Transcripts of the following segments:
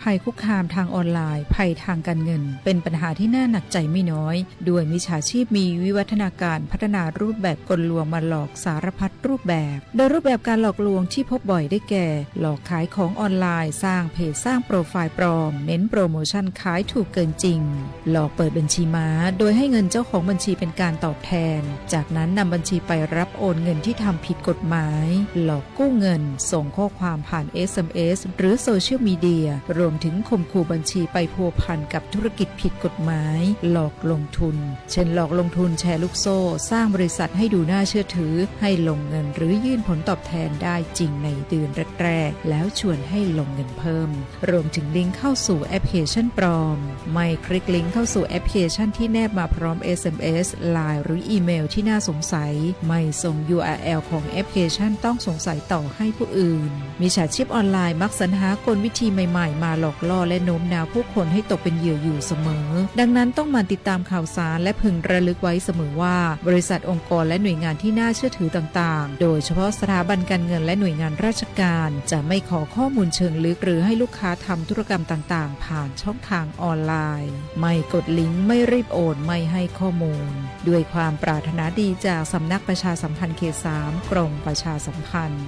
ภัยคุกคามทางออนไลน์ ภัยทางการเงิน เป็นปัญหาที่น่าหนักใจไม่น้อย ด้วยมิจฉาชีพมีวิวัฒนาการพัฒนารูปแบบกลลวงมาหลอกสารพัดรูปแบบ โดยรูปแบบการหลอกลวงที่พบบ่อยได้แก่ หลอกขายของออนไลน์ สร้างเพจ สร้างโปรไฟล์ปลอม เน้นโปรโมชั่นขายถูกเกินจริง หลอกเปิดบัญชีม้า โดยให้เงินเจ้าของบัญชีเป็นการตอบแทน จากนั้นนำบัญชีไปรับโอนเงินที่ทำผิดกฎหมาย หลอกกู้เงิน ส่งข้อความผ่าน เอสเอ็มเอส หรือโซเชียลมีเดีย รวมถึงข่มขู่บัญชีไปพัวพันกับธุรกิจผิดกฎหมาย หลอกลงทุน เช่น หลอกลงทุนแชร์ลูกโซ่ สร้างบริษัทให้ดูน่าเชื่อถือ ให้ลงเงินหรือยื่นผลตอบแทนได้จริงในเดือนแรกๆ แล้วชวนให้ลงเงินเพิ่ม รวมถึงลิงก์เข้าสู่แอปพลิเคชันปลอม ไม่คลิกลิงก์เข้าสู่แอปพลิเคชันที่แนบมาพร้อม เอสเอ็มเอส ไลน์ หรืออีเมลที่น่าสงสัย ไม่ส่ง ยูอาร์แอล ของแอปพลิเคชันต้องสงสัยต่อให้ผู้อื่น มิจฉาชีพออนไลน์มักสรรหากลวิธีใหม่ๆ มาหลอกล่อและโน้มน้าวผู้คนให้ตกเป็นเหยื่ออยู่เสมอ ดังนั้นต้องหมั่นติดตามข่าวสารและพึงระลึกไว้เสมอว่า บริษัท องค์กร และหน่วยงานที่น่าเชื่อถือต่างๆ โดยเฉพาะสถาบันการเงินและหน่วยงานราชการ จะไม่ขอข้อมูลเชิงลึกหรือให้ลูกค้าทำธุรกรรมต่างๆ ผ่านช่องทางออนไลน์ ไม่กดลิงก์ ไม่รีบโอน ไม่ให้ข้อมูล ด้วยความปรารถนาดีจากสำนักประชาสัมพันธ์เขตสาม กรมประชาสัมพันธ์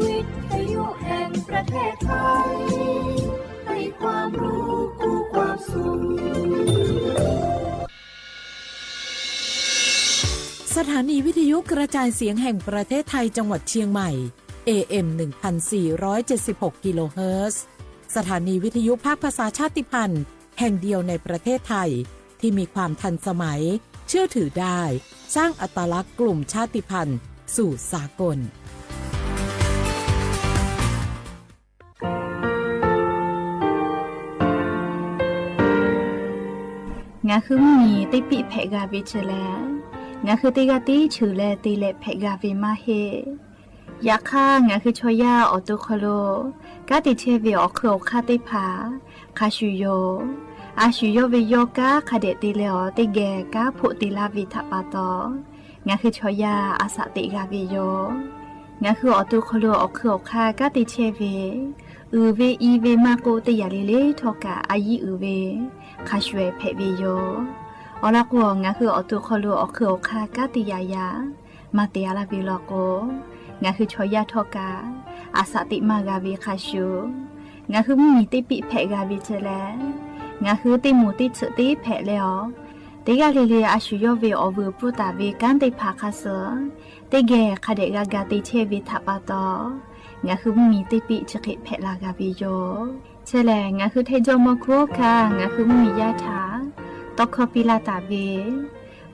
วิทยุแห่งประเทศไทย ให้ความรู้คู่ความสุข สถานีวิทยุกระจายเสียงแห่งประเทศไทยจังหวัดเชียงใหม่ เอเอ็ม หนึ่งพันสี่ร้อยเจ็ดสิบหก กิโลเฮิรตซ์ สถานีวิทยุภาคภาษาชาติพันธุ์แห่งเดียวในประเทศไทย ที่มีความทันสมัย เชื่อถือได้ สร้างอัตลักษณ์กลุ่มชาติพันธุ์สู่สากล Ngaˬ hui mvuhˇ miˬ teˇ piˆ hpehꞈ g'a ve chi lehˬ, ngaˬ hui teˇ g'aˇ tiˉ cheuˬ leh te leh hpehꞈ g'a ve maˇ heˆ. Yaꞈ hk'aˇ, ngaˬ hui chaw yaˇ awˬ to hk'aw lo kanˉ te chehˇ ve awˬ hkui awˬ hk'aˇ teˇ hpaˍ hk'a shuˍ yoˬ. A shu yawˇ ve yawˇ kanˉ hk'a dehꞈ te leh awˬ teˇ geh kanˉ hpoˆ te laˇ ve htaꞈ pa taw, ngaˬ hui chaw yaˇ a shaꞈ teꞈ g'a ve yoˬ. Ngaˬ hui awˬ to hk'aw lo awˬ hkui awˬ hk'aˇ kanˉ te chehˇ ve, uiˍ ve i ve maˇ k'oˆ, teˇ yanˇ le le htawˇ kaꞈ a yiˉ uiˍ ve hk'a shuˍ ehˍ hpehꞈ ve yoˬ. Awˬ lawn k'o, ngaˬ hui awˬ to hk'aw lo awˬ hkui awˬ hk'aˇ kanˉ te yaꞈ yaꞈ maˇ te a laˇ ve law k'o, ngaˬ hui chaw yaˇ htawˇ kaꞈ a shaꞈ teꞈ maˇ g'a ve hk'a shuˍ, ngaˬ hui mvuhˇ miˬ teˇ piˆ hpehꞈ g'a ve chi lehˬ, ngaˬ hui teˇ moˍ teˇ tsuhꞈ teˇ hpehꞈ leh awˬ, teˇ g'aˇ le le a shu yawˇ ve awˬ vuiˬ pfuhˇ taˍ ve kanˉ teˇ hpaˍ hk'a suh teˇ geh hk'a dehꞈ g'a ga te chehˇ ve htaꞈ pa taw, ngaˬ hui mvuhˇ miˬ teˇ piˆ chi hk'e hpehꞈ la g'a ve yoˬ. Chi lehˬ, ngaˬ hui Htaiˇ jawˇ mawˇ hkuˇ hawˉ hkanˇ ngaˬ hui mvuhˇ miˬ yaˇ htaꞈ tawˇ hkawˇ piˇ laˇ taˍ ve,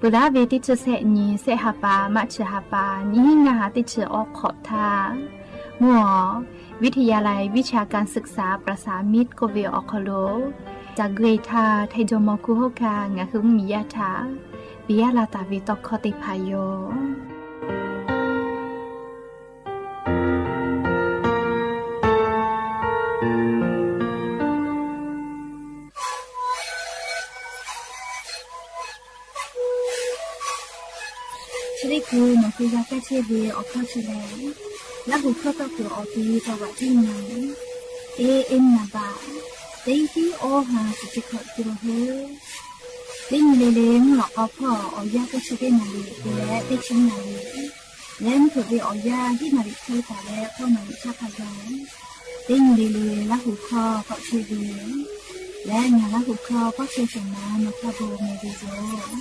peuˬ laˉ ve teˇ chi sehˆ nyi sehˆ ha pa maˇ chi ha pa nyiˇ hinˉ ngaˇ ha teˇ chi awˇ hk'awꞈ htaˇ, mvuhˇ awˬ วิทยาลัยวิชาการศึกษาประสานมิตร k'oˆ ve awˬ hk'aw lo ca guˇ e htaˇ, Htaiˇ jawˇ mawˇ hkuˇ hawˉ hkanˇ ngaˬ hui mvuhˇ miˬ yaˇ htaꞈ piˇ laˇ taˍ ve tawˇ hkawˇ teˇ hpaˍ yoˬ. Chi teˇ hkui nawˬ hui g'a kaˇ chehˇ ve awˬ hkawˇ chi lehˬ, Laˇ huˍ hkawˇ tawˇ kuiˬ awˬ ti taw vaꞈ tiˉ nyi, e e naˍ baꞈ teˇ tiˉ awˇ ha chi chi hkawꞈ tuˬ lo hui, teˇ nyi le le mvuhˇ lawꞈ k'aw hpawˇ awˬ yanˇ teˇ chi teˇ naˍ riˍ te leh teˇ chi naˍ riˍ leh mvuhˇ hpeuꞈ ve awˬ yanˇ hiˉ naˍ riˍ hk'e taˍ leh hkawˇ naˍ riˍ chaˇ hk'a gaˬ, teˇ nyi le le Laˇ huˍ hkawˇ tawˆ chehˇ ve leh ngaˬ Laˇ huˍ hkawˇ pawˆ chehˇ shawˍ ma nawˬ htaˇ bon meh ve yoˬ.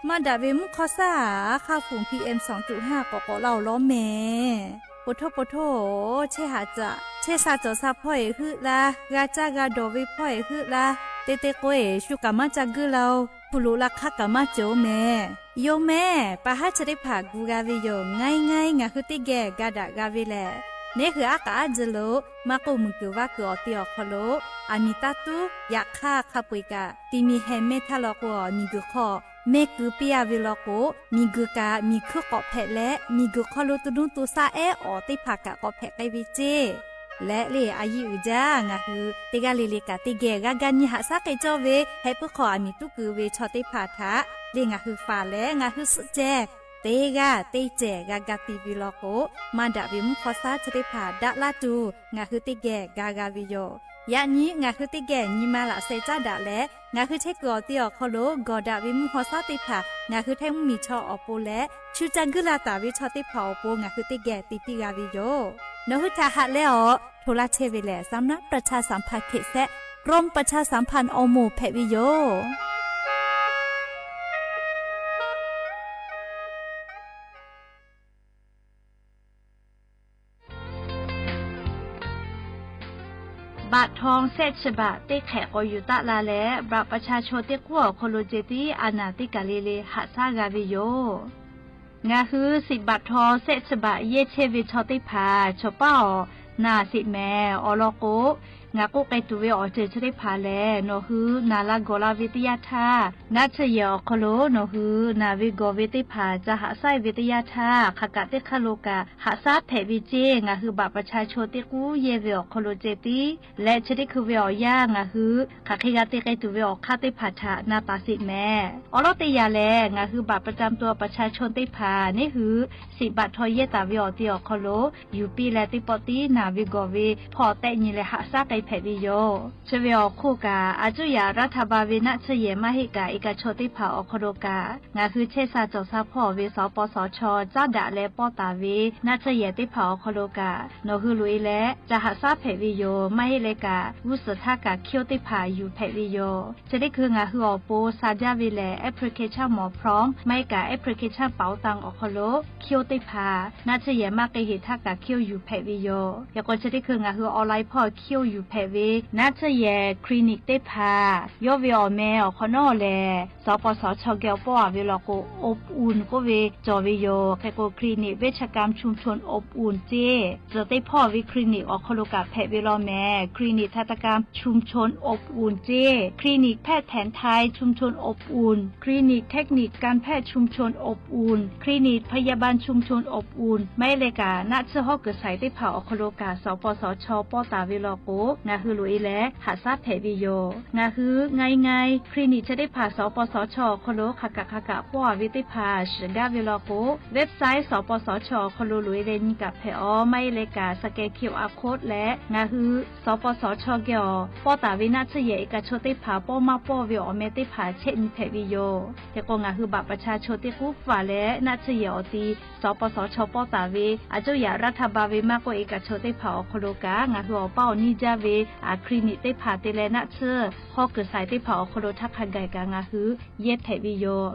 Maˇ daꞈ ve mvuhˇ hk'aw saˉ, a hk'aˇ fuˍ PM สองจุดห้า k'awꞈ k'awꞈ la awˬ lawn mehˍ. Poˬ htoˇ poˬ htoˇ, chehˇ haꞈ caꞈ chehˇ sha cawˬ sha hpawˇ eˬ heuˆ laˇ, g'a caˇ g'a dawˬ ve hpawˇ eˬ heuˆ laˇ, te te k'o eˬ shu kaꞈ maˇ ca guˇ laˇ-oˬ. Hpu loꞈ la hk'aˇ kaꞈ maˇ cawˬ-oˬ mehˍ. Yoˬ mehˍ, pa haˉ chi teˇ hpaˍ gu g'a ve yoˬ. Ngaiˉ ngaiˉ ngaˬ hui teˇ geh ga daꞈ g'a ve lehˬ, Neˇ hui aˉ k'aꞈ aˉ ji lo maˇ k'oˆ, muiˬ kuiˬ vaˇ kuiˬ awˬ te awˬ hk'aw lo aˬ miˍ taˇ tuˉ. Yaꞈ hk'aˇ, hk'a peu-eˬ kaꞈ ti mi heh mehˇ htaˇ law k'o, miˬ guiˬ hk'aw mehˇ keu piˇ a ve law k'o, miˬ guiˬ kaꞈ miˬ hkuiˇ k'awꞈ hpehꞈ leh, miˬ guiˬ hk'aw lo to nuˇ to shaˆ ehˉ awˬ teˇ hpaˍ kaꞈ k'awꞈ hpehꞈ k'ai ve ceˇ. Leh le a yiˇ uiˍ jaˇ, ngaˬ hui teˇ g'aˇ le le kaꞈ teˇ geh g'a ga nyi haꞈ shaˉ k'ai cawˇ ve, heh puiˉ hk'aw aˬ miˍ tuˉ keu ve chaw teˇ hpaˍ htaꞈ le ngaˬ hui faˍ leh ngaˬ hui suhˆ ceh teˇ g'aˇ teˇ ceh g'a ga ti ve law k'o, maˇ daꞈ ve mvuhˇ hk'aw shaˉ chi teˇ hpaˍ daꞈ laˇ tuˬ ngaˬ hui teˇ geh ga g'a ve yoˬ. Yaꞈ nyi ngaˬ hui teˇ geh nyi ma laꞈ sheh caˉ daꞈ leh, ngaˬ hui chehˇ kuiˬ awˬ te awˬ hk'aw lo gawˬ daꞈ ve mvuhˇ hk'aw shaˉ teˇ hpaˍ ngaˬ hui htaiˇ mvuhˇ miˬ chaw awˬ pon leh, chu ca guˇ la taˍ ve chaw teˇ hpaˍ awˬ pon ngaˬ hui teˇ geh te piˇ g'a ve yoˬ. Nawˬ hui htaꞈ haꞈ leh awˬ hto laˇ chehˇ ve lehˬ, สำนักประชาสัมพันธ์เขต แซะ กรมประชาสัมพันธ์ awˬ moˍ hpehꞈ ve yoˬ. Baꞈ htaw shehˆ chi baꞈ teˇ hk'ehꞈ k'awꞈ yuˬ taˆ la leh, บัตรประชาชน teˇ k'uˉ awˬ hk'aw lo ceh tiˉ a naˍ teˇ kaˬ le le haꞈ shaˉ g'a ve yoˬ. Ngaˬ hui สิทธิ์บัตรทอง shehˆ chi baꞈ yehˇ chehˇ ve chaw teˇ hpaˍ chaw paˉ awˬ naˬ sheˍ mehˍ. Awˬ lawn k'o, ngaˬ k'oˆ k'ai tuˬ ve awˬ ceuˬ chi teˇ hpaˍ lehˬ, nawˬ hui naˬ la gawˬ la ve teˇ yanˇ htaˇ, naˆ tsuhˇ yehˬ awˬ hk'aw lo nawˬ hui naˬ ve gawˬ ve teˇ hpaˍ ca haꞈ shaˉ ve teˇ yanˇ htaˇ, hk'aˬ kaꞈ teˇ hk'aˇ lo kaꞈ haꞈ shaˉ hpehꞈ ve ceˇ. Ngaˬ hui บัตรประชาชน teˇ k'uˉ yehˇ ve awˬ hk'aw lo ceh tiˉ leh, chi teˇ hkui ve awˬ yanˇ ngaˬ hui hk'aˬ hk'e g'a te k'ai tuˬ ve awˬ hk'aˇ teˇ hpaˍ htaꞈ na taˍ sheˍ mehˍ. Awˬ lawn teˇ yanˇ lehˬ, ngaˬ hui บัตรประจำตัวประชาชน teˇ hpaˍ neˇ hui สิทธิ์บัตรทอง yehˇ taˍ ve awˬ te awˬ hk'aw lo yuˬ piˇ leh, teˇ pawˆ tiˉ naˬ ve gawˬ ve hpawˇ tehˆ nyi leh haꞈ shaˉ k'ai hpehꞈ ve yoˬ. Chi ve awˬ hk'oˆ kaꞈ, a cuˇ yaꞈ รัฐบาล ve naˆ tsuhˇ yehˬ maˇ heˆ kaꞈ, e kaꞈ chaw teˇ hpaˍ awˬ hk'aw lo kaꞈ, ngaˬ hui chehˇ sha cawˬ sha hpawˇ ve สปสช caˉ daꞈ leh pawˇ taˍ ve naˆ tsuhˇ yehˬ teˇ hpaˍ awˬ hk'aw lo kaꞈ, nawˬ hui loꞈ e leh ca haꞈ shaˉ hpehꞈ ve yoˬ. Maˇ heˆ leh kaꞈ, g'uˇ suhˍ htaˇ kaꞈ คิว teˇ hpaˍ yuˬ hpehꞈ ve yoˬ. Chi teˇ hkui ngaˬ hui awˬ pon sha jaˇ ve lehˬ, application หมอพร้อม maˇ heˆ kaꞈ application เป๋าตัง awˬ hk'aw lo คิว teˇ hpaˍ naˆ tsuhˇ yehˬ maˇ k'ai heˍ htaˇ kaꞈ คิว yuˬ hpehꞈ ve yoˬ. Yaꞈ k'o chi teˇ hkui ngaˬ hui online hpawˇ คิว yuˬ hpehꞈ ve naˆ tsuhˇ yehˬ clinic teˇ hpaˍ yawˇ ve awˬ meh awˬ hk'awꞈ nawˉ lehˬ, สปสช geh awˬ pawˆ a ve law k'o, อบอุ่น k'oˆ ve cawˬ ve yoˬ. Hk'e k'o, clinic เวชกรรมชุมชนอบอุ่น ceˇ. Tcuh teˇ hpawˇ ve clinic awˬ hk'aw lo kaꞈ hpehꞈ ve law mehˍ. Clinic ทันตกรรมชุมชนอบอุ่น ceˇ. Clinic แพทย์แผนไทยชุมชนอบอุ่น clinic เทคนิคการแพทย์ชุมชนอบอุ่น clinic พยาบาลชุมชนอบอุ่น maˇ heˆ leh kaꞈ naˆ tsuhˇ hawˉ kuiˬ shaiˍ teˇ hpaˍ awˬ hk'aw lo kaꞈ สปสช pawˇ taˍ ve law k'o, ngaˬ hui loꞈ e leh haꞈ shaˉ hpehꞈ ve yoˬ. Ngaˬ hui ง่ายๆ clinic chi teˇ hpaˍ สปสช awˬ hk'aw lo hk'aˬ kaꞈ hk'aˬ kaꞈ pawˇ a ve teˇ hpaˍ shiˍ gaˇ ve law k'o, website สปสช awˬ hk'aw lo loꞈ e leh nyi kaꞈ hpehꞈ aˬ. Maˇ heˆ leh kaꞈ scan QR code leh ngaˬ hui สปสช geh awˬ pawˇ taˍ ve naˆ tsuhˇ yehˬ e kaꞈ chaw teˇ hpaˍ pawˇ maˇ pawˇ ve awˬ meh teˇ hpaˍ chehˇ nyi hpehꞈ ve yoˬ. Hk'e k'o, ngaˬ hui บัตรประชาชน teˇ k'uˉ faˍ leh naˆ tsuhˇ yehˬ awˬ ti สปสช pawˇ taˍ ve a cuˇ yaꞈ รัฐบาล ve maˇ k'oˆ, e kaꞈ chaw teˇ hpaˍ awˬ hk'aw lo kaꞈ ngaˬ hui awˬ paˇ awˬ niˇ jaˇ ve clinic teˇ hpaˍ te leh naˆ tsuhˇ hawˉ kuiˬ shaiˍ teˇ hpaˍ awˬ hk'aw lo htaˇ hk'a gaˬ kaꞈ ngaˬ hui yehˇ hpehꞈ ve yoˬ.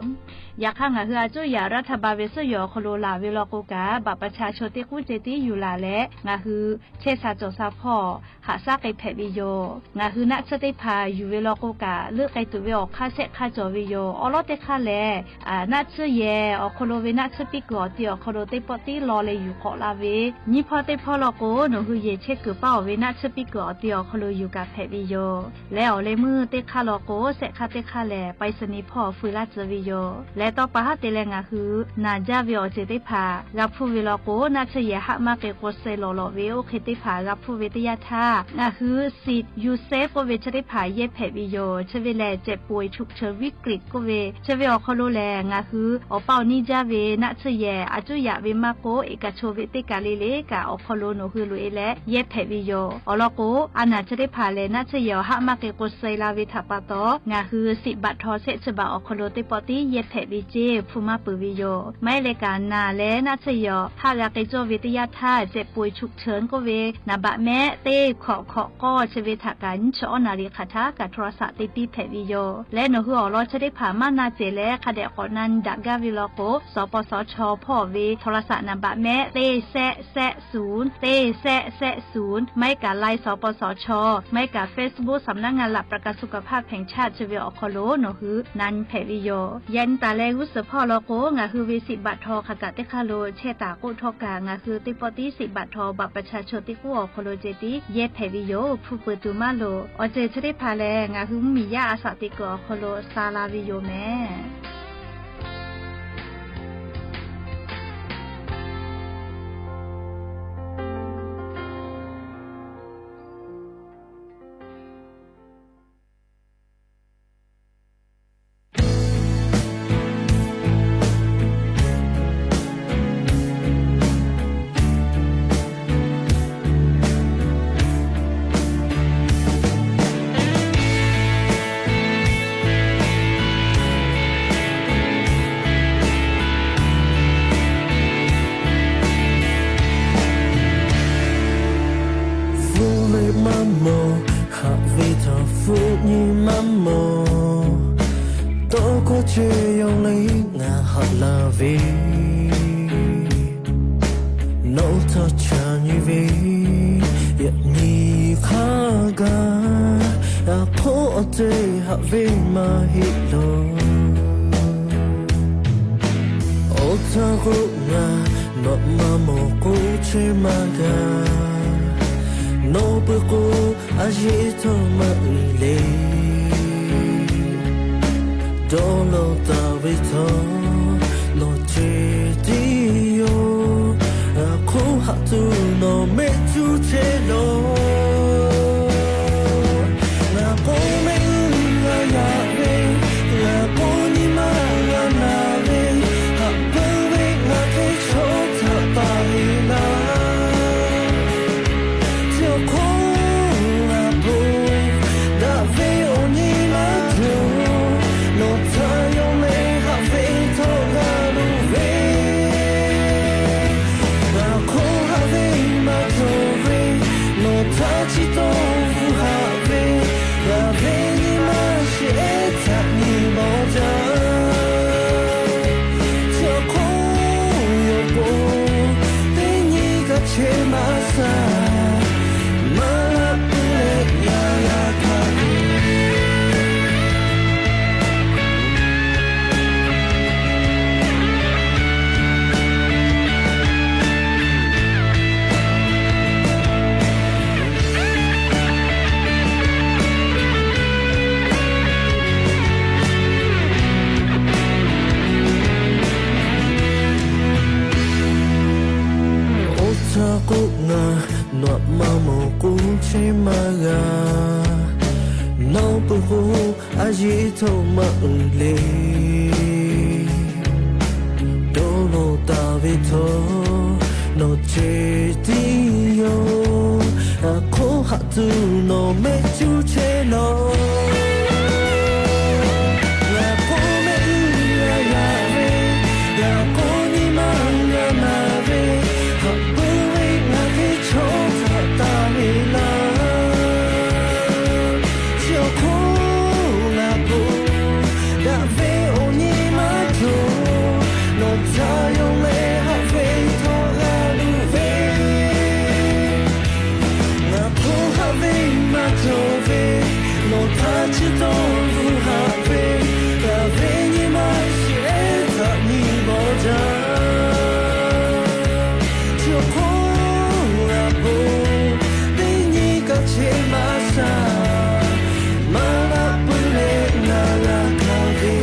Yaꞈ hk'aˇ, ngaˬ hui a cuˇ yaꞈ รัฐบาล ve suhˉ yawˬ awˬ hk'aw lo laˬ ve law k'o kaꞈ, บัตรประชาชน teˇ k'uˉ ceh tiˉ yuˬ laˬ leh, ngaˬ hui chehˇ sha cawˬ sha hpawˇ haꞈ shaˉ k'ai hpehꞈ ve yoˬ. Ngaˬ hui naˆ tsuhˇ teˇ hpaˍ yuˬ ve law k'o kaꞈ, leuˆ k'ai tuˬ ve awˬ hk'aˇ shehˆ hk'aˇ cawˬ ve yoˬ. Awˬ lawn teˇ hk'aˇ lehˬ, naˆ tsuhˇ yehˬ awˬ hk'aw lo ve naˆ tsuhˇ piˇ kuiˬ awˬ ti awˬ hk'aw lo teˇ pawˆ tiˉ law leh yuˬ k'awꞈ la ve, nyiˇ hpawˇ teˇ hpawˇ law k'o, nawˬ hui yehˬ chehˇ kuiˬ paˇ awˬ ve naˆ tsuhˇ piˇ kuiˬ awˬ ti awˬ hk'aw lo yuˬ kaꞈ hpehꞈ ve yoˬ. Leh awˬ leh meuˇ teˇ hk'aˇ law k'o, shehˆ hk'aˇ teˇ hk'aˇ lehˬ, ไปรษณีย์ hpawˇ fui laˇ tcuh ve yoˬ. Leh tawˇ pa haˉ te leh ngaˬ hui naˬ jaˇ ve awˬ ceuˬ teˇ hpaˍ g'a hpuˇ ve law k'o, naˆ tsuhˇ yehˬ haˆ maˇ k'ai k'o suh lawˬ lawˬ ve oˇ hk'e teˇ hpaˍ g'a hpuˇ ve teˇ yanˇ htaˇ, ngaˬ hui สิทธิ์ยูเซฟ k'oˆ ve chi teˇ hpaˍ yehˇ hpehꞈ ve yoˬ. Chi ve lehˬ, เจ็บป่วยฉุกเฉินวิกฤต k'oˆ ve, chi ve awˬ hk'aw lo lehˬ ngaˬ hui awˬ paˇ awˬ niˇ jaˇ ve naˆ tsuhˇ yehˬ a cuˇ yaꞈ ve maˇ k'oˆ, e kaꞈ chaw ve teˇ kaˬ le le kaꞈ awˬ hk'aw lo nawˬ hui loꞈ e leh yehˇ hpehꞈ ve yoˬ. Awˬ lawn k'o, a naˬ chi teˇ hpaˍ lehˬ naˆ tsuhˇ yehˬ awˬ haˆ maˇ k'ai k'o suh la ve htaꞈ pa taw, ngaˬ hui สิทธิ์บัตรทอง shehˆ chi baꞈ awˬ hk'aw lo teˇ pawˆ tiˉ yehˇ hpehꞈ ve ceˇ hpu maˇ peuˬ ve yoˬ. Maˇ heˆ leh kaꞈ, naˬ leh naˆ tsuhˇ yehˬ awˬ haˆ g'a k'ai cawˇ ve teˇ yanˇ htaˇ, เจ็บป่วยฉุกเฉิน k'oˆ ve naˍ baꞈ mehˆ teˇ hkawꞈ hkawꞈ k'awˇ chi ve htaꞈ kaꞈ nyiˇ chi awˉ naˍ riˍ hk'aˬ htaˇ kaꞈ โทรศัพท์ te piˇ hpehꞈ ve yoˬ. Leh nawˬ hui awˬ lawn chi teˇ hpaˍ maˇ na cehˬ leh hk'a dehꞈ k'awꞈ na nyi daꞈ gaˇ ve law k'o, สปสช hpawˇ ve โทรศัพท์ naˍ baꞈ mehˆ teˇ shehˆ shehˆ suˍ, teˇ shehˆ shehˆ suˍ, maˇ heˆ kaꞈ ไลน์ สปส tawˍ chaw maˇ heˆ kaꞈ Facebook สำนักงานหลักประกันสุขภาพแห่งชาติ chi ve awˬ hk'aw lo nawˬ hui na nyi hpehꞈ ve yoˬ. Yaꞈ nyi taˍ leh g'uˇ suhˍ hpawˇ law k'o, ngaˬ hui ve siꞈ baꞈ htaw hk'aˬ kaꞈ teˇ hk'aˇ lo chehˇ taˍ k'oˆ htawˇ kaꞈ, ngaˬ hui teˇ pawˆ tiˉ siꞈ baꞈ htaw บัตรประชาชน teˇ k'oˆ awˬ hk'aw lo ceh tiˉ yehˇ hpehꞈ ve yoˬ. Hpu peuˬ tuˬ maˇ loˍ. Awˬ ceuˬ chi teˇ hpaˍ lehˬ, ngaˬ hui mvuhˇmiˬ yaˇ a shaꞈ teꞈ kuiˬ awˬ hk'aw lo sha la ve yoˬ mehˍ. Hpu leh maˇ mawˬ, haꞈ ve htaꞈ hpu nyi maˇ mawˬ. Tawˇ kawˇ chehˇ yawˇ leh ngaˬ haꞈ la ve, nawˬ htaꞈ chaꞈ nyi ve, yaꞈ nyi hk'a gaˬ, a hk'oˆ awˬ ceuˬ haꞈ ve maˇ heˆ law. Awˬ htaˇ k'o ngaˬ nawˬ maˇ mawˬ k'oˆ chehˇ maˇ g'a. Nawˬ peuˬ k'o a yeˇ htawˇ maˇ uiˍ le. Dawˇ law taˍ ve htawˇ nawˬ ceh tiˉ yoˬ. Ngaˬ hk'oˆ haꞈ tuˬ nawˬ mehˆ cuˇ chehˇ law. Ngaˬ k'oˆ mehˆ g'uˇ g'a yaꞈ ve, ngaˬ k'oˆ nyi ma g'a naˬ ve, haꞈ peuˬ ve ngaˬ hk'e chaw htaꞈ taˍ heˍ laˇ. Chi awˬ hk'oˆ ngaˬ k'oˆ, daꞈ ve awˬ nyi maˇ cawˬ, nawˬ htaꞈ yawˇ meh haꞈ ve htawˇ g'a loˍ ve. Ngaˬ hk'oˆ haꞈ ve maˇ cawˬ ve, nawˬ htaꞈ chi tawˇ bvuhꞈ haꞈ ve, g'a ve nyi ma sheˍ ehˉ htaꞈ nyi mawˬ jaˇ. Chi awˬ hk'oˆ yawˇ k'o, teˇ nyi kaꞈ chehˇ maˇ shaˍ, maˇ laꞈ puiˉ leh ngaˬ g'a hkanˍ ve. Awˬ htaˇ k'o ngaˬ nawˬ maˇ mawˬ k'oˆ chehˇ maˇ g'a. Nawˬ peuˬ k'o a yeˇ htawˇ maˇ uiˍ le. Dawˇ law taˍ ve htawˇ nawˬ ceh tiˉ yoˬ. Ngaˬ hk'oˆ haꞈ tuˬ nawˬ mehˆ cuˇ chehˇ law. Ngaˬ k'oˆ mehˆ g'uˇ g'a yaꞈ ve, ngaˬ k'oˆ nyi ma g'a naˬ ve, haꞈ peuˬ ve ngaˬ hk'e chaw htaꞈ taˍ ve laˇ. Chi awˬ hk'oˆ ngaˬ k'oˆ, daꞈ ve awˬ nyi maˇ cawˬ, nawˬ htaꞈ yawˇ meh haꞈ ve htawˇ g'a loˍ ve. Ngaˬ hk'oˆ haꞈ ve maˇ cawˬ ve, nawˬ htaꞈ chi tawˇ bvuhꞈ haꞈ ve, g'a ve nyi ma sheˍ ehˉ htaꞈ nyi mawˬ jaˇ. Chi awˬ hk'oˆ ngaˬ k'oˆ, teˇ nyi kaꞈ chehˇ maˇ shaˍ, maˇ laꞈ puiˉ leh ngaˬ g'a hkanˍ ve.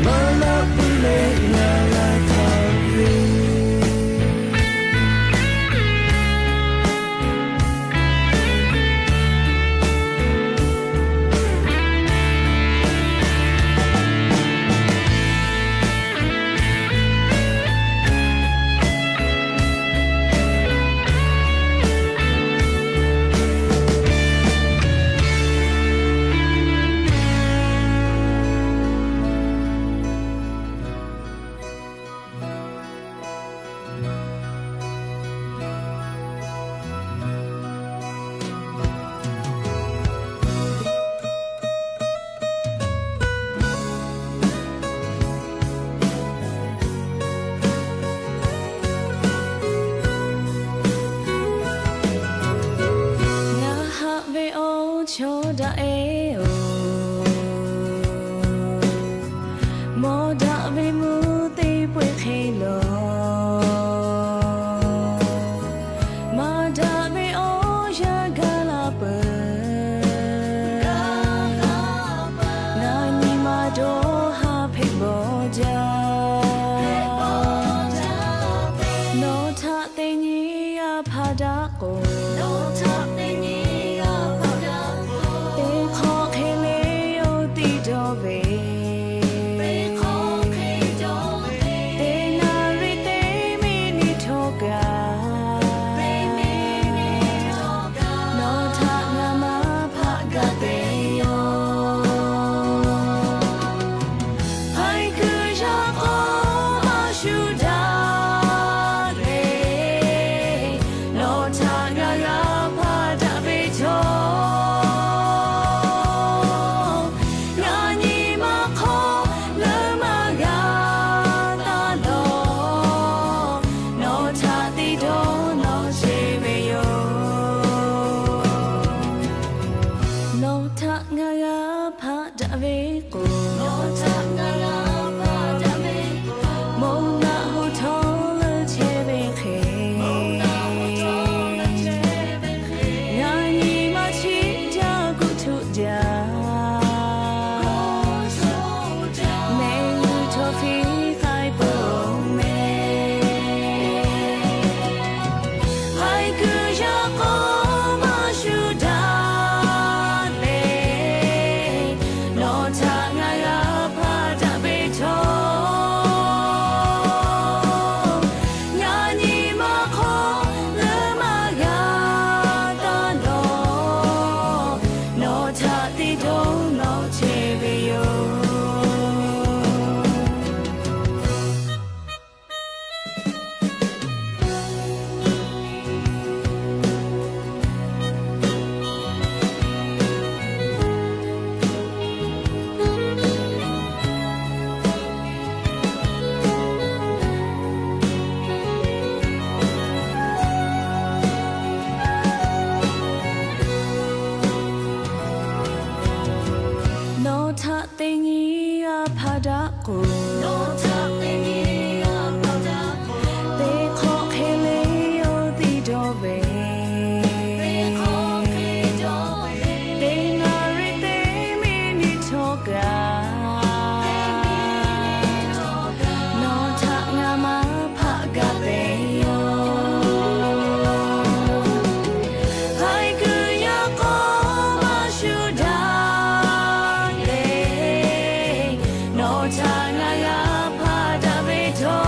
Maˇ laꞈ puiˉ leh ngaˬ g'a hkanˍ ve. k'o, teˇ hk'awꞈ hk'e le oˇ tiˇ dawˇ ve, teˇ naˍ riˍ teˇ minute htawˇ kaꞈ, nawˬ htaꞈ ngaˬ maˇ hpaˆ gaˇ te yoˬ. Haiˬ kuiˬ yaˇ k'o maˇ shuˍ daꞈ le, nawˬ htaꞈ ngaˬ g'a hpaˆ daꞈ ve chaw, ngaˬ nyi ma hk'aw leuˉ maˇ g'a taˇ lawˬ, nawˬ htaꞈ te dawˇ nawˬ chehˇ ve yoˬ. Nawˬ htaꞈ ngaˬ g'a hpaˆ daꞈ ve k'o, moˬ naꞈ hoꞈ htawˇ leuˉ chehˇ ve hk'e, ngaˬ nyi ma chiˇ jaˇ kuˇ htuˆ jaˇ, mehˆ g'uˇ htawˇ hpiˇ k'ai peuˬ mehˍ. Haiˬ kuiˬ yaˇ k'o maˇ shuˍ daꞈ le, nawˬ htaꞈ ngaˬ g'a hpaˆ daꞈ ve chaw, ngaˬ nyi ma hk'aw leuˉ maˇ g'a taˇ lawˬ, nawˬ htaꞈ te dawˇ nawˬ chehˇ ve yoˬ. Nawˬ htaꞈ teˇ nyi g'a hpaˆ daꞈ k'o, teˇ hk'awꞈ hk'e le oˇ tiˇ dawˇ ve, teˇ naˍ riˍ teˇ minute htawˇ kaꞈ, nawˬ htaꞈ ngaˬ maˇ hpaˆ gaˇ te yoˬ. Haiˬ kuiˬ yaˇ k'o maˇ shuˍ daꞈ le, nawˬ htaꞈ ngaˬ g'a hpaˆ daꞈ ve chaw,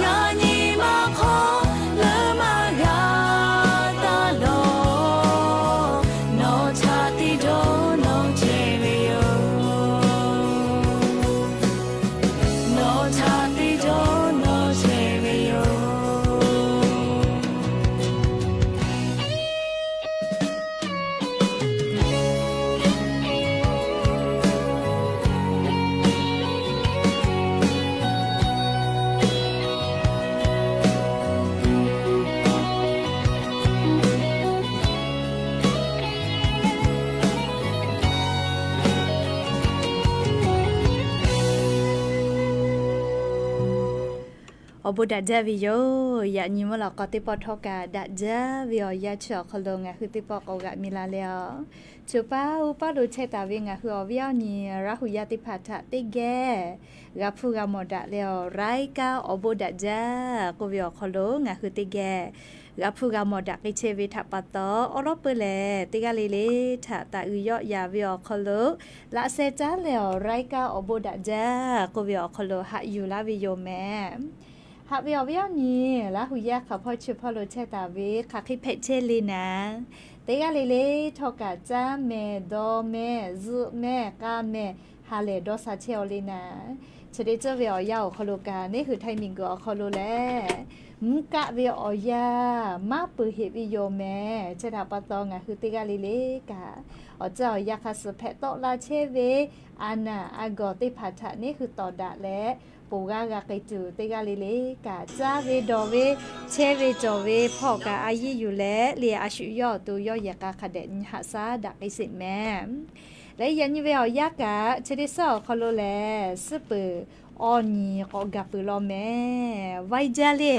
ngaˬ nyi ma hk'aw leuˉ maˇ g'a taˇ lawˬ, nawˬ htaꞈ te dawˇ nawˬ chehˇ ve yoˬ. Nawˬ htaꞈ te dawˇ nawˬ chehˇ ve yoˬ. Awˬ bon daꞈ jaˇ ve yoˬ. Yaꞈ nyi mvuhˇ lawꞈ k'aw teˇ pawˆ htawˇ kaꞈ daꞈ jaˇ ve awˬ yanˇ chi awˬ hk'aw lo ngaˬ hui teˇ pawˆ k'awꞈ g'aꞈ mi la leh a, choˬ paˉ uˉ paˉ lo chehˇ taˍ ve ngaˬ hui awˬ viˉ awˬ nyi Laˇ huˍ yaˇ teˇ hpaˍ htaꞈ teˇ geh g'a hpuˇ g'a mawˬ daꞈ leh awˬ รายการ awˬ bon daꞈ jaˇ k'oˆ ve awˬ hk'aw lo ngaˬ hui teˇ geh g'a hpuˇ g'a mawˬ daꞈ k'ai chehˇ ve htaꞈ pa taw, awˉ lawˉ peuˬ lehˬ teˇ g'aˇ le le htaꞈ taˍ uiˍ yawˆ yan ve awˬ hk'aw lo laꞈ sheh caˉ leh awˬ รายการ awˬ bon daꞈ jaˇ k'oˆ ve awˬ hk'aw lo haꞈ yuˬ laˇ ve yoˬ mehˍ. Haꞈ ve awˬ viˉ awˬ nyi Laˇ huˍ yaˇ hk'aˬ hpawˇ chi hpawˇ lo chehˇ taˍ ve hk'aˬ hk'e hpehꞈ chehˇ le naˍ, teˇ g'aˇ le le htawˇ kaꞈ caˇ mehˍ, dawˇ mehˍ, zuhꞈ mehˍ, k'a mehˍ, ha lehˬ dawˇ sha chehˇ aw le naˍ. Chi teˇ ceuˬ ve awˬ yanˇ awˬ hk'aw lo kaꞈ neˇ hui htaiˍ miˬ guiˬ awˬ hk'aw lo lehˬ, mvuhˇ kaˆ ve awˬ yanˇ maˇ peuˬ heꞈ ve yoˬ mehˍ. Chi htaꞈ pa taw ngaˬ hui teˇ g'aˇ le le kaꞈ, awˬ ceuˬ awˬ yanˇ hk'a suhˍ hpehꞈ tawˆ la chehˇ ve a naˍ a gawˬ teˇ hpaˍ htaꞈ neˇ hui tawˍ daꞈ leh, ponˬ g'aˇ g'a k'ai tuˬ teˇ g'aˇ le le kaꞈ, caˇ ve dawˬ ve, chehˇ ve cawˬ ve hpawˇ kaꞈ a yiˇ yuˬ leh le a shu yawˇ awˬ to yawˇ yehˬ k'a hk'a dehꞈ nyi haꞈ shaˉ daꞈ k'ai sheˍ mehˍ. Leh yaꞈ nyi ve awˬ yanˇ kaꞈ chi teˇ suhˉ awˬ hk'aw lo lehˬ, suhˉ peuˬ awˇ nyi k'awꞈ gaˬ peuˬ law mehˍ. Vaiˇ jaˇ le.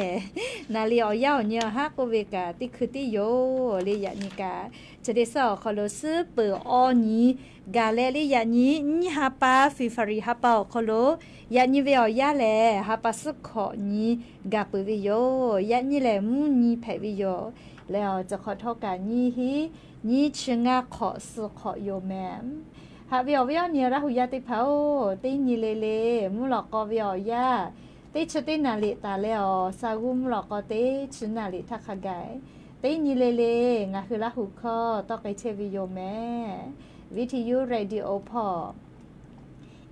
Naˍ liˍ awˬ yanˇ awˬ nyi haˉ k'oˆ ve kaꞈ teˇ hkui teˇ yoˬ le. Yaꞈ nyi kaꞈ, chi teˇ suhˉ awˬ hk'aw lo suhˉ peuˬ awˇ nyi gaˬ leh le. Yaꞈ nyi nyiˇ ha pa, February ha pa awˬ hk'aw lo, yaꞈ nyi ve awˬ yanˇ lehˬ ha pa suhˉ hkawꞈ nyi gaˬ peuˬ ve yoˬ. Yaꞈ nyi lehˬ mvuhˇ nyi hpehꞈ ve yoˬ. Leh awˬ ceuˬ hk'awꞈ htawˇ kaꞈ nyiˇ hinˉ nyiˇ chi ngaˇ hk'awꞈ suh hk'awꞈ yoˬ mehˍ. Haꞈ ve awˬ viˉ awˬ nyi Laˇ hu yaˇ teˇ hpaˍ-oˬ, teˇ nyi le le mvuhˇ lawꞈ k'aw ve awˬ yanˇ, teˇ chi teˇ naˍ liꞈ taˍ leh awˬ, sa g'uˇ mvuhˇ lawꞈ k'aw teˇ chi naˍ liꞈ htaˇ hk'a gaˬ, teˇ nyi le le ngaˬ hui Laˇ hu hkawˇ tawˆ k'ai chehˇ ve yoˬ mehˍ. Viˇ hti yuˇ radio hpawˇ,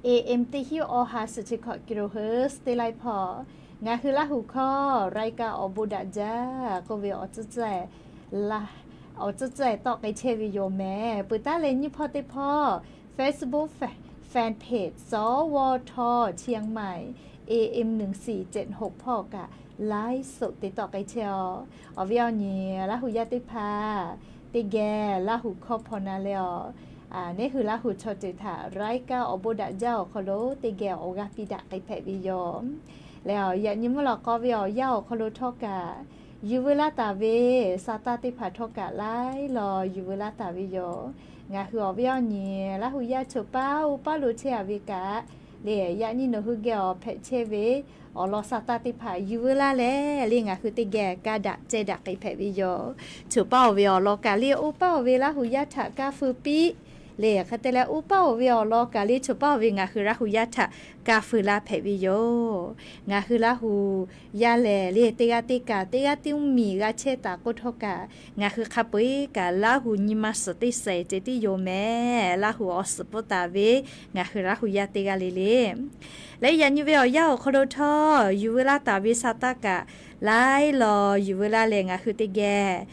A M teˇ hinˉ awˬ ha suhˍ chi hkawꞈ kilohertz teˇ laiˉ hpawˇ, ngaˬ hui Laˇ hu hkawˇ รายการ awˬ bon daꞈ jaˇ k'oˆ ve awˬ tcuhˉ tcuhˉ tawˆ k'ai chehˇ ve yoˬ mehˍ. Peuˬ taˉ leh nyiˇ hpawˇ teˇ hpawˇ Facebook fan page สวท เชียงใหม่ A M หนึ่งสี่เจ็ดหก hpawˇ kaꞈ ไลฟ์สด te tawˆ k'ai chehˇ-oˬ. Awˬ viˉ awˬ nyi Laˇ hu yaˇ teˇ hpaˍ, teˇ geh Laˇ hu hkawˇ hpaw na leh awˬ, neˇ hui Laˇ hu chaw ceuˬ htaꞈ รายการ awˬ bon daꞈ jaˇ awˬ hk'aw lo teˇ geh awˬ g'aˇ piˇ daꞈ k'ai hpehꞈ ve yoˬ. Leh awˬ, yaꞈ nyi mvuhˇ lawꞈ k'aw ve awˬ yanˇ awˬ hk'aw lo htawˇ kaꞈ, yuˬ veu laˇ taˍ ve sa taˇ teˇ hpaˍ htawˇ kaꞈ laiˉ law yuˬ veu laˇ taˍ ve yoˬ. Ngaˬ hui awˬ viˉ awˬ nyi Laˇ hu yaˇ choˬ paˉ oˇ paˉ lo chehˇ a ve kaꞈ, le yaꞈ nyi nawˬ hui geh awˬ hpehꞈ chehˇ ve awˬ lawn sa taˇ teˇ hpaˍ yuˬ veu laˇ leh le ngaˬ hui teˇ geh ka daꞈ ceh daꞈ k'ai hpehꞈ ve yoˬ. Choˬ paˉ oˬ ve awˬ lawn kaꞈ le oˇ paˉ oˬ ve Laˇ hu yaˇ htaꞈ kaˇ feu piˇ le hk'e te leh, oˇ paˉ oˬ ve awˬ lawn kaꞈ le choˬ paˉ oˬ ve ngaˬ hui Laˇ hu yaˇ htaꞈ kaˇ feu laˇ hpehꞈ ve yoˬ. Ngaˬ hui Laˇ hu yaˇ lehˬ le teˇ g'aˇ teˇ kaꞈ teˇ g'aˇ teˇ mvuhˇ miˬ g'a chehˇ taˍ k'oˆ htawˇ kaꞈ, ngaˬ hui hk'a peu-eˬ kaꞈ Laˇ hu nyi ma suhˍ teˇ saiˍ ceh tiˉ yoˬ mehˍ. Laˇ hu awˬ suhˍ pfuhˇ taˍ ve ngaˬ hui Laˇ hu yaˇ teˇ g'aˇ le le leh yaꞈ nyi ve awˬ yanˇ awˬ hk'aw lo htawˇ yuˬ veu laˇ taˍ ve sa taˇ kaꞈ laiˉ law yuˬ veu laˇ leh ngaˬ hui teˇ geh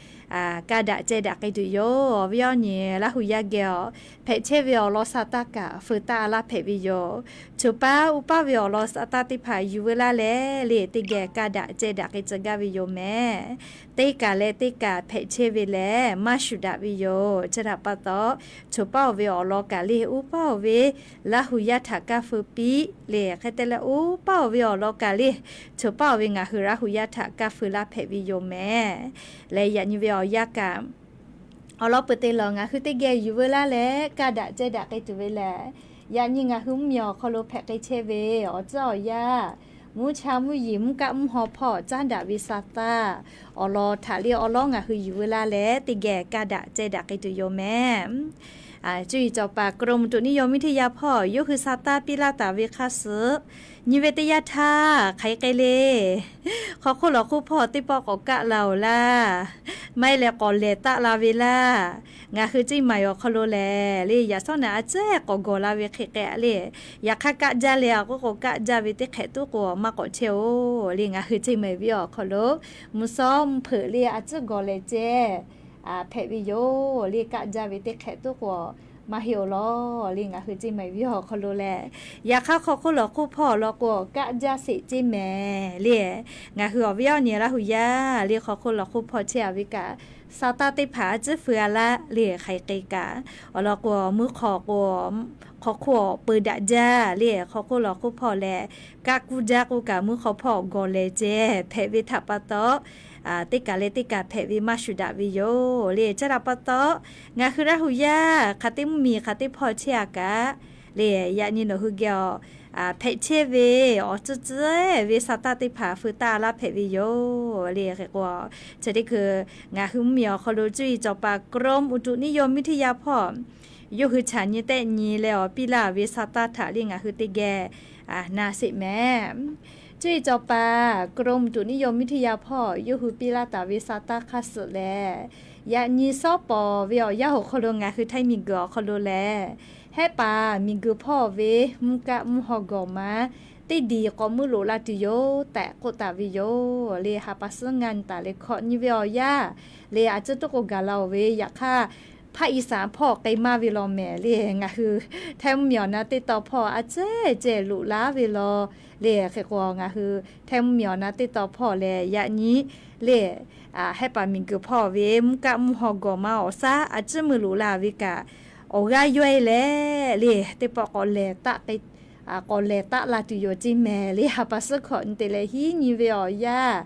ka daꞈ ceh daꞈ k'ai tuˬ yoˬ. Awˬ viˉ awˬ nyi Laˇ hu yaˇ geh awˬ hpehꞈ chehˇ ve awˬ lawn sa taˇ kaꞈ feu taˇ laˇ hpehꞈ ve yoˬ. Choˬ paˉ oˇ paˉ ve awˬ lawn sa taˇ teˇ hpaˍ yuˬ veu laˇ leh le teˇ geh ka daꞈ ceh daꞈ k'ai tcuh gaˇ ve yoˬ mehˍ. Teˇ kaꞈ leh teˇ kaꞈ hpehꞈ chehˇ ve lehˬ maˇ shuˍ daꞈ ve yoˬ. Chi htaꞈ pa taw, choˬ paˉ oˬ ve awˬ lawn kaꞈ le oˇ paˉ oˬ ve Laˇ hu yaˇ htaꞈ kaˇ feu piˇ le hk'e te leh oˇ paˉ oˬ ve awˬ lawn kaꞈ le choˬ paˉ oˬ ve ngaˬ hui Laˇ hu yaˇ htaꞈ kaˇ feu laˇ hpehꞈ ve yoˬ mehˍ. Leh yaꞈ nyi ve awˬ yanˇ kaꞈ awˬ lawn peuˬ te lawˬ ngaˬ hui teˇ geh yuˬ veu laˇ leh ka daꞈ ceh daꞈ k'ai tuˬ ve lehˬ, yaꞈ nyi ngaˬ hui mvuhˇ miˬ awˬ hk'aw lo hpehꞈ k'ai chehˇ ve awˬ tcuhˉ awˬ yanˇ, mvuhˇ cha mvuhˇ yeˬ mvuhˇ kaˆ mvuhˇ haw hpawˇ caˉ daꞈ ve sa taˇ awˬ lawn htaꞈ le awˬ lawn ngaˬ hui yuˬ veu laˇ leh teˇ geh ka daꞈ ceh daꞈ k'ai tuˬ yoˬ mehˍ. Cuˇ yiˍ cawˬ paˍ กรมอุตุนิยมวิทยา hpawˇ yawˇ hui sa taˇ piˇ laˇ taˍ ve hk'aˇ suh, nyi ve teˇ yanˇ htaˇ hk'aˬ hk'e le hk'aw hk'oˆ lawˬ hk'oˆ hpawˇ teˇ pawˆ k'awꞈ kaˆ la-oˬ laˇ, maˇ heˆ leh k'awꞈ lehˬ taˆ la ve laˇ. Ngaˬ hui Ceˇ maiˍ awˬ hk'aw lo lehˬ le yaꞈ shawˉ naꞈ a ciˉ k'awꞈ gawˬ la ve hk'e k'ai le, yaꞈ hk'aˇ kaˆ jaˇ leh a k'oˆ k'o kaˆ jaˇ ve teˇ hk'ehꞈ tuˉ k'o maˇ k'awꞈ chehˇ-oˬ le. Ngaˬ hui Ceˇ maiˍ viˉ awˬ hk'aw lo mvuhˇ shawˉ mvuhˇ hpeuꞈ le a ciˉ gawˬ lehˬ ceh hpehꞈ ve yoˬ le. Kaˆ jaˇ ve teˇ hk'ehꞈ tuˉ k'o maˇ heˆ-oˬ lawˬ le. Ngaˬ hui Ceˇ maiˍ viˉ awˬ hk'aw lo lehˬ, yaꞈ hk'aˇ hk'aw hk'oˆ lawˬ hk'oˆ hpawˇ awˬ lawn k'o kaˆ jaˇ sheˍ Ceˇ mehˍ le. Ngaˬ hui awˬ viˉ awˬ nyi Laˇ hu yaˇ le hk'aw hk'oˆ lawˬ hk'oˆ hpawˇ chehˇ a ve kaꞈ, sa taˇ teˇ hpaˍ a ciˉ feu a laˇ le hk'aˬ hk'e k'ai kaꞈ, awˬ lawn k'o mvuhˇ hk'aw k'o hk'aw hk'oˆ awˬ peu daꞈ jaˇ le hk'aw hk'oˆ lawˬ hk'oˆ hpawˇ lehˬ, kaˆ kuˇ jaˇ k'o kaꞈ mvuhˇ hk'aw hpawˇ gawˬ lehˬ ceh hpehꞈ ve htaꞈ pa taw, teˇ kaˬ leh teˇ kaˬ hpehꞈ ve maˇ shuˍ daꞈ ve yoˬ le. Chi htaꞈ pa taw, ngaˬ hui Laˇ hu yaˇ hk'aˬ teˇ mvuhˇ miˬ hk'aˬ teˇ hpawˇ chehˇ a kaꞈ le, yaꞈ nyi nawˬ hui geh awˬ hpehꞈ chehˇ ve awˬ tcuhˉ tcuhˉ ve sa taˇ teˇ hpaˍ feu taˇ laˇ hpehꞈ ve yoˬ le. Hk'e k'o, chi teˇ hkui ngaˬ hui mvuhˇ miˬ awˬ hk'aw lo cuˇ yiˍ cawˬ paˍ กรมอุตุนิยมวิทยา hpawˇ yawˇ hui chaꞈ nyi tehˆ nyi leh awˬ piˇ laˇ ve sa taˇ htaꞈ le ngaˬ hui teˇ geh na sheˍ mehˍ. Cuˇ yiˍ cawˬ paˍ กรมอุตุนิยมวิทยา hpawˇ yawˇ hui piˇ laˇ taˍ ve sa taˇ hk'aˇ suh lehˬ, yaꞈ nyi shawˉ pawˍ ve awˬ yanˇ awˬ hk'aw lo ngaˬ hui Htaiˇ miˬguiˬ awˬ hk'aw lo lehˬ, Hehˆ paˍ miˬguiˬ hpawˇ ve mvuhˇ kaˆ mvuhˇ haw gawˬ ma teˇ diˬ k'awꞈ meuˇ loꞈ la tuˬ yoˬ tehꞈ k'oˆ taˍ ve yoˬ le. Ha pa suhˉ ngaˇ nyi taˍ leh hkawꞈ nyi ve awˬ yanˇ le a ciˉ tuˉ k'o gaˬ la-oˬ ve, yaꞈ hk'aˇ ภาคอีสาน hpawˇ k'ai maˇ ve law mehˍ le. Ngaˬ hui Htaiˇ mvuhˇ miˬ awˬ na teˇ taw hpawˇ a ciˉ ceh loꞈ laˇ ve law le. Hk'e k'o ngaˬ hui Htaiˇ mvuhˇ miˬ awˬ na teˇ taw hpawˇ lehˬ, yaꞈ nyi le Hehˆ paˍ miˬguiˬ hpawˇ ve mvuhˇ kaˆ mvuhˇ haw gawˬ ma awˬ shaˉ a ciˉ meuˇ loꞈ la ve kaꞈ, awˬ g'aˇ yawˇ e leh le teˇ pawˆ k'awꞈ lehˬ taˆ k'ai k'awꞈ lehˬ taˆ la tuˬ yoˬ ceˇ mehˍ le. Ha pa suhˉ hkawꞈ nyi te leh hiˉ nyi ve awˬ yanˇ,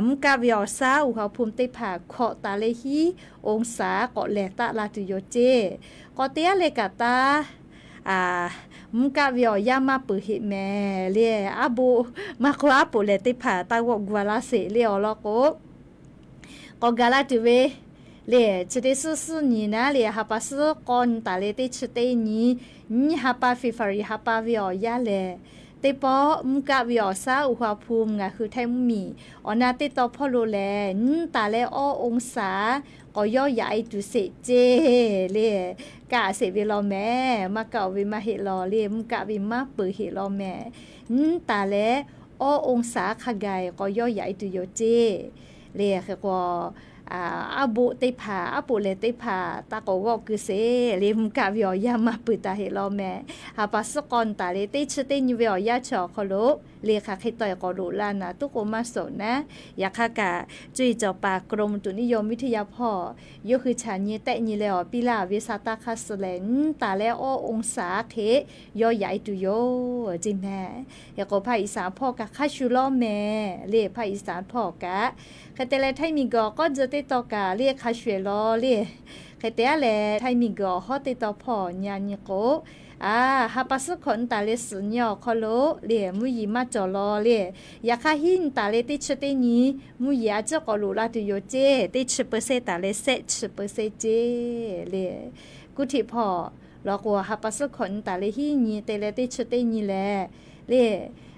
mvuhˇ kaˆ ve awˬ shaˉ uiˍ ha hpu teˇ hpaˍ hkawꞈ taˍ leh hiˉ องศา k'awꞈ lehˬ taˆ la tuˬ yoˬ ceˇ. K'awꞈ te aˉ leh kaꞈ taˇ mvuhˇ kaˆ ve awˬ yanˇ maˇ peuˬ heˆ mehˍ le. Aˉ boˆ maˇ hk'oˆ aˉ poꞈ lehˬ teˇ hpaˍ taˇ g'awˆ gu a laˇ sheˍ le awˬ lawn k'o, k'awꞈ gaˬ la tuˬ ve le. Chi teˇ suhˉ suhˉ nyi naˉ le, ha pa suhˉ k'awˇ nyi taˍ leh teˇ chi teˇ nyi, nyiˇ ha pa February ha pa ve awˬ yanˇ lehˬ, teˇ pawˆ mvuhˇ kaˆ ve awˬ shaˉ uiˍ ha hpu ngaˬ hui Htaiˇ mvuhˇ miˬ awˬ na teˇ taw hpawˇ lo lehˬ, nyiˇ taˍ leh awˇ องศา k'awꞈ yawˇ yaꞈ e tuˬ sheˍ ceˇ le. Kaˆ sheˍ ve law mehˍ, maˇ kaˆ oˬ ve maˇ heˆ law le, mvuhˇ kaˆ ve maˇ peuˬ heˆ law mehˍ. Nyiˇ taˍ leh awˇ องศา hk'a gaˬ k'awꞈ yawˇ yaꞈ e tuˬ yoˬ ceˇ le. Hk'e k'o, aˉ boˆ teˇ hpaˍ aˉ poꞈ lehˬ teˇ hpaˍ taˇ k'awꞈ g'awˆ ku sheˍ le, mvuhˇ kaˆ ve awˬ yanˇ maˇ peuˬ taˍ heˆ law mehˍ. Ha pa suhˉ k'awˇ nyi taˍ leh teˇ chi teˇ nyi ve awˬ yanˇ chi awˬ hk'aw lo le, hk'aˬ hk'e tawˆ e k'awꞈ loꞈ la naˍ tuˉ k'o maˇ shawˍ naˉ. Yaꞈ hk'aˇ kaꞈ cuˇ yiˍ cawˬ paˍ กรมอุตุนิยมวิทยา hpawˇ yawˇ hui chaꞈ nyi tehˆ nyi leh awˬ piˇ laˇ ve sa taˇ hk'aˇ suh lehˬ, nyiˇ taˍ leh awˇ องศา hk'e yawˇ yaꞈ e tuˬ yoˬ ceˇ mehˍ. Hk'e k'o ภาคอีสาน hpawˇ kaꞈ hk'a shuˍ law mehˍ le, ภาคอีสาน hpawˇ kaꞈ. Hk'e te leh Htaiˇ miˬguiˬ awˬ k'awˇ tzuh teˇ taw kaꞈ le hk'a shuˍ e law le. Hk'e te aˉ leh Htaiˇ miˬguiˬ awˬ hawˉ teˇ taw hpawˇ nyi a nyi k'o, ha pa suhˉ hkawꞈ nyi taˍ leh suhˍ nyi awˬ hk'aw lo le mvuhˇ yeˬ maˇ cawˬ law le. Yaꞈ hk'aˇ hiˉ nyi taˍ leh teˇ chi teˇ nyi mvuhˇ yeˬ a ciˉ k'awꞈ loꞈ la tuˬ yoˬ ceˇ. Teˇ chi เปอร์เซ็นต์ taˍ leh shehˆ chi เปอร์เซ็นต์ ceˇ le. Kuˇ htiꞈ hpawˇ law k'o, ha pa suhˉ hkawꞈ nyi taˍ leh hiˉ nyi te leh teˇ chi teˇ nyi lehˬ le,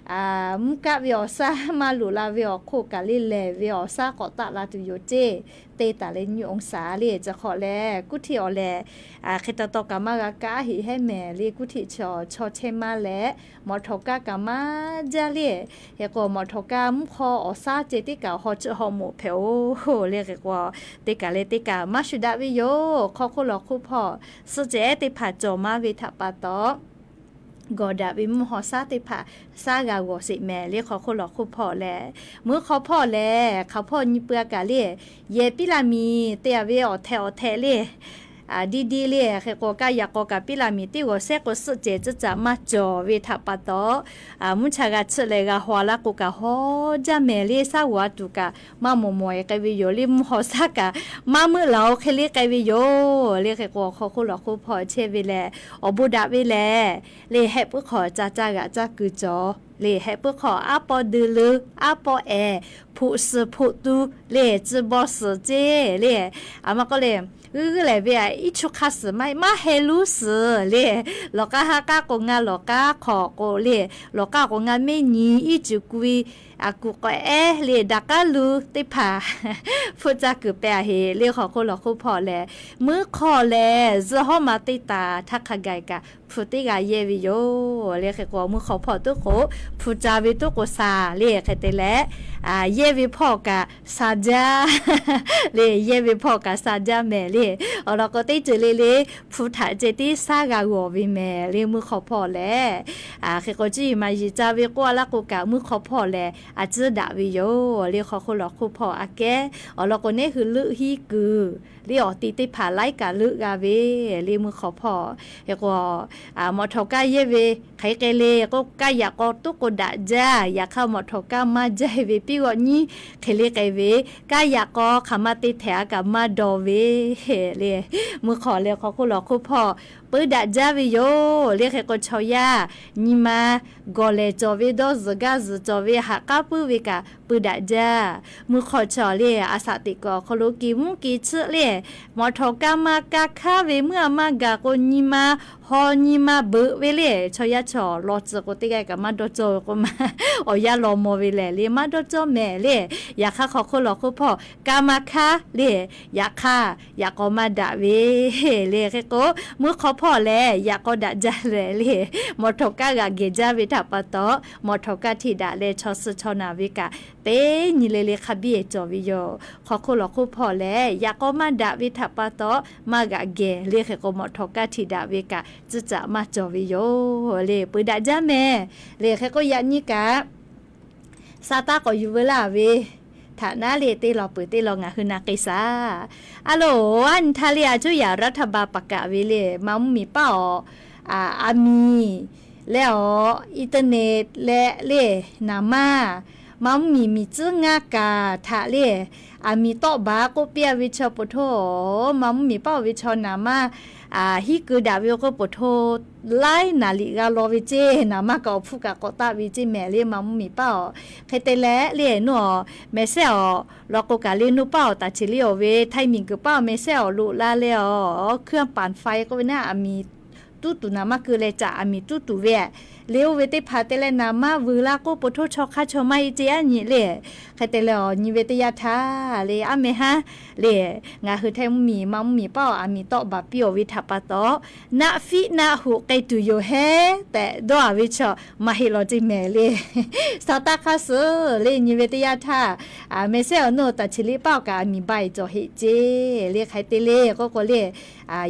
mvuhˇ kaˆ ve awˬ shaˉ maˇ loꞈ la ve awˬ hk'oˆ kaꞈ le lehˬ ve awˬ shaˉ k'awꞈ taˆ la tuˬ yoˬ ceˇ. Te taˍ leh nyi องศา le. Chi hk'awꞈ lehˬ kuˇ htiꞈ awˬ lehˬ, hk'e taw taw kaꞈ maˇ g'a kaˉ heˆ hehˉ mehˍ le. Kuˇ htiꞈ chaw chaw chehˇ maˇ leh, mawꞈ htawˍ kaˇ kaꞈ maˇ jaˇ le. Hk'e k'o mawꞈ htawˍ kaˇ mvuhˇ hk'aw awˬ shaˉ ceh teˇ kaꞈ haw chi haw moꞈ hpehꞈ oˬ le. Hk'e k'o teˇ kaˬ leh teˇ kaꞈ maˇ shuˍ daꞈ ve yoˬ. Hk'aw hk'oˆ lawˬ hk'oˆ hpawˇ suh ceh teˇ hpaˍ cawˬ maˇ ve htaꞈ pa taw, gawˬ daꞈ ve mvuhˇ haw shaˉ teˇ hpaˍ shaˉ g'a g'awˬ sheˍ mehˍ le. Hk'aw hk'oˆ lawˬ hk'oˆ hpawˇ lehˬ, mvuhˇ hk'aw hpawˇ lehˬ hk'aˬ hpawˇ nyi peuˬ a kaꞈ le, yehˬ piˇ laˬ miˬ te a ve awˬ htehꞈ awˬ htehꞈ le, diˇ diˇ le. Hk'e k'o kaˇ yaꞈ k'aw kaꞈ piˇ laˬ miˬ teˇ g'awˬ shehˆ k'o suhˆ cehˬ cuˇ caꞈ maˇ cawˬ ve htaꞈ pa taw, mvuhˇ cha g'a chiˆ leh g'a haw laˇ k'o kaꞈ haw jaˇ mehˍ le. Shaˉ g'awˬ a tuˬ kaꞈ maˇ mawˬ mawˬ e k'ai ve yoˬ le. Mvuhˇ haw shaˉ kaꞈ maˇ meuˆ laˬ oˬ hk'e le k'ai ve yoˬ le. Hk'e k'o hk'aw hk'oˆ lawˬ hk'oˆ hpawˇ chehˇ ve lehˬ, awˬ bon daꞈ ve lehˬ le, hehˆ puiˉ hk'aw ca caˇ g'aꞈ caˇ kuiˬ cawˬ le. Hehˆ puiˉ hk'aw aˉ pawˇ deu leu, aˉ pawˇ ehˍ, hpoꞈ suhˍ hpoꞈ tu le, tcuh bawˇ suhˍ ceˇ le. A ma k'oˆ le, g'uiˇ g'uiˇ lehˬ ve a iˉ chu hk'aˇ suhˍ maˇ heˆ, maˇ heh luˉ suhˍ le. Lawˬ k'aˉ ha k'aˉ k'o ngaˇ lawˬ k'aˉ hk'awꞈ k'o le, lawˬ k'aˉ k'o ngaˇ mehˆ nyi iˉ cuˬ ku ve a kuˬ k'awꞈ ehˉ le, daꞈ k'aˉ lu teˇ hpaˍ hpfuhˆ caˇ kuiˬ pehˍ a heˍ le. Hk'aw hk'oˆ lawˬ hk'oˆ hpawˇ lehˬ, mvuhˇ hk'aw lehˬ zuhˆ hawˉ ma teˇ taˍ htaˇ hk'a gaˬ kaꞈ hpu teˇ g'a yehˇ ve yoˬ le. Hk'e k'o mvuhˇ hk'aw hpawˇ tuˉ k'o hpu ca ve tuˉ k'o shaˍ le. Hk'e te leh, yehˇ ve hpawˇ kaꞈ sha jaˇ le, yehˇ ve hpawˇ kaꞈ sha jaˇ mehˍ le. Awˬ lawn k'o teˇ ceuˬ le le hpu htaꞈ ceh tiˉ shaˉ g'a g'awˬ ve mehˍ le. Mvuhˇ hk'aw hpawˇ lehˬ, hk'e k'o cuˇ yiˍ maˍ yiˍ ca ve k'oˆ a laˇ k'o kaꞈ mvuhˇ hk'aw hpawˇ lehˬ a ciˉ daꞈ ve yoˬ le. Hk'aw hk'oˆ lawˬ hk'oˆ hpawˇ aꞈ kehˉ awˬ lawn k'o neˉ hui leuˆ hiˉ kuiˬ le awˬ ti teˇ hpaˍ laiˉ kaꞈ leuˆ g'a ve le. Mvuhˇ hk'aw hpawˇ hk'e k'o mawꞈ htawˍ kaˇ yehˇ ve hk'aˬ hk'e le k'o kaˇ yaꞈ k'aw tuˉ k'o daꞈ jaˇ. Yaꞈ hk'aˇ mawꞈ htawˍ kaˇ maˇ jaˇ ve piˇ g'awˆ nyiˇ hk'e le k'ai ve, kaˇ yaꞈ k'aw hk'aˬ ma te htehꞈ a kaꞈ maˇ dawˇ ve le. Mvuhˇ hk'aw lehˬ hk'aw hk'oˆ lawˬ hk'oˆ hpawˇ peu daꞈ jaˇ ve yoˬ le. Hk'e k'o chaw yaˇ nyi ma gawˬ lehˬ cawˬ ve, dawˇ zuhˬ gaˇ zuhˬ cawˬ ve, haꞈ k'aˉ puiˉ ve kaꞈ peu daꞈ jaˇ. Mvuhˇ hk'aw chaw le a shaꞈ teꞈ kuiˬ awˬ hk'aw lo kiˬ mvuhˇ kiˬ chiˆ le, mawꞈ htawˍ kaˇ maˇ kaˇ hkaˉ ve meuˇ a maˇ gaˬ k'o nyi ma haw nyi ma beuꞈ ve le. Chaw yaˇ chaw law tcuh k'o teˇ g'aˇ kaꞈ maˇ dawˇ cawˇ ve k'o maˇ awˬ yanˇ law maw ve lehˬ le maˇ dawˇ cawˇ mehˍ le. Yaꞈ hk'aˇ hk'aw hk'oˆ lawˬ hk'oˆ hpawˇ kaˇ maˇ hkaˉ le, yaꞈ hk'aˇ yaꞈ k'aw maˇ daꞈ ve le. Hk'e k'o mvuhˇ hk'aw hpawˇ lehˬ yaꞈ k'aw daꞈ jaˇ leh le, mawꞈ htawˍ kaˇ g'aꞈ gehˬ jaˇ ve htaꞈ pa taw, mawꞈ htawˍ kaˇ htiꞈ daꞈ leh chaw suh chaw naˬ ve kaꞈ teˇ nyi le le hk'a biˇ cawˬ ve yoˬ. Hk'aw hk'oˆ lawˬ hk'oˆ hpawˇ lehˬ yaꞈ k'aw maˇ daꞈ ve htaꞈ pa taw maˇ g'aꞈ gehˬ le. Hk'e k'o mawꞈ htawˍ kaˇ htiꞈ daꞈ ve kaꞈ tcuhˉ caꞈ maˇ cawˬ ve yoˬ le. Peu daꞈ jaˇ mehˍ le. Hk'e k'o yaꞈ nyi kaꞈ sa taˇ k'awꞈ yuˬ veu laˇ ve htaꞈ naˉ le teˇ law peuˬ teˇ law ngaˬ hui na k'ai shaˍ. A loˍ, a nyi htaˇ le a cuˇ yaꞈ รัฐบาล paˍ kaꞈ ve le ma mvuhˇ miˬ paˉ awˬ a miˬ leh awˬ internet leh le naˍ manˇ, Maˇ mvuhˇ miˬ miˬ tcuhˉ ngaˇ kaˍ htaꞈ le, aˬ miˍ tawˆ baˬ k'oˆ piˇ a ve chaw poˬ htoˇ, Maˇ mvuhˇ miˬ paˉ oˬ ve chaw naˍ manˇ hiˉ keu daꞈ ve k'oˆ poˬ htoˇ, laiˉ naˍ liꞈ g'a law ve ceˇ, naˍ manˇ kaꞈ awˬ hpfuhˇ kaꞈ k'awꞈ taˆ ve ceˇ mehˍ le Maˇ mvuhˇ miˬ paˉ oˬ. Hk'e te leh le nawˬ mehˍ sehˉ awˬ lawn k'o kaꞈ le, nawˬ paˉ awˬ taˍ cheˍ le awˬ ve Htaiˇ miˬ guiˬ paˉ awˬ mehˍ sehˉ awˬ loꞈ la leh awˬ hkui paˍ faiˍ k'oˆ ve naˉ, aˬ miˍ tuˉ tuˬ naˍ manˇ keu leh caꞈ aˬ miˍ tuˉ tuˬ ve le oˇ ve teˇ hpaˍ te leh naˍ manˇ vuiˬ la k'oˆ poˬ htoˇ, chaw hk'aˇ chaw maˇ e ceˇ aˉ nyi le. Hk'e te leh awˬ nyi ve teˇ yanˇ htaˇ le, aˉ mehˍ haˉ le, ngaˬ hui Htaiˇ mvuhˇ miˬ Maˇ mvuhˇ miˬ paˉ awˬ aˬ miˍ tawˆ baˬ piˇ awˬ ve htaꞈ pa taw, naˆ fiˆ naˆ hoꞈ k'ai tuˬ yoˬ hehˉ tehꞈ dawˇ a ve chaw maˇ heˆ law ceˇ mehˍ le. Sa taˇ hk'aˇ suhˍ le, nyi ve teˇ yanˇ htaˇ mehˍ sehˉ awˬ nawˬ taˍ cheˍ le paˉ awˬ kaꞈ aˬ miˍ ba eˬ cawˬ heˆ ceˇ le. Hk'e te le k'oˆ k'o le,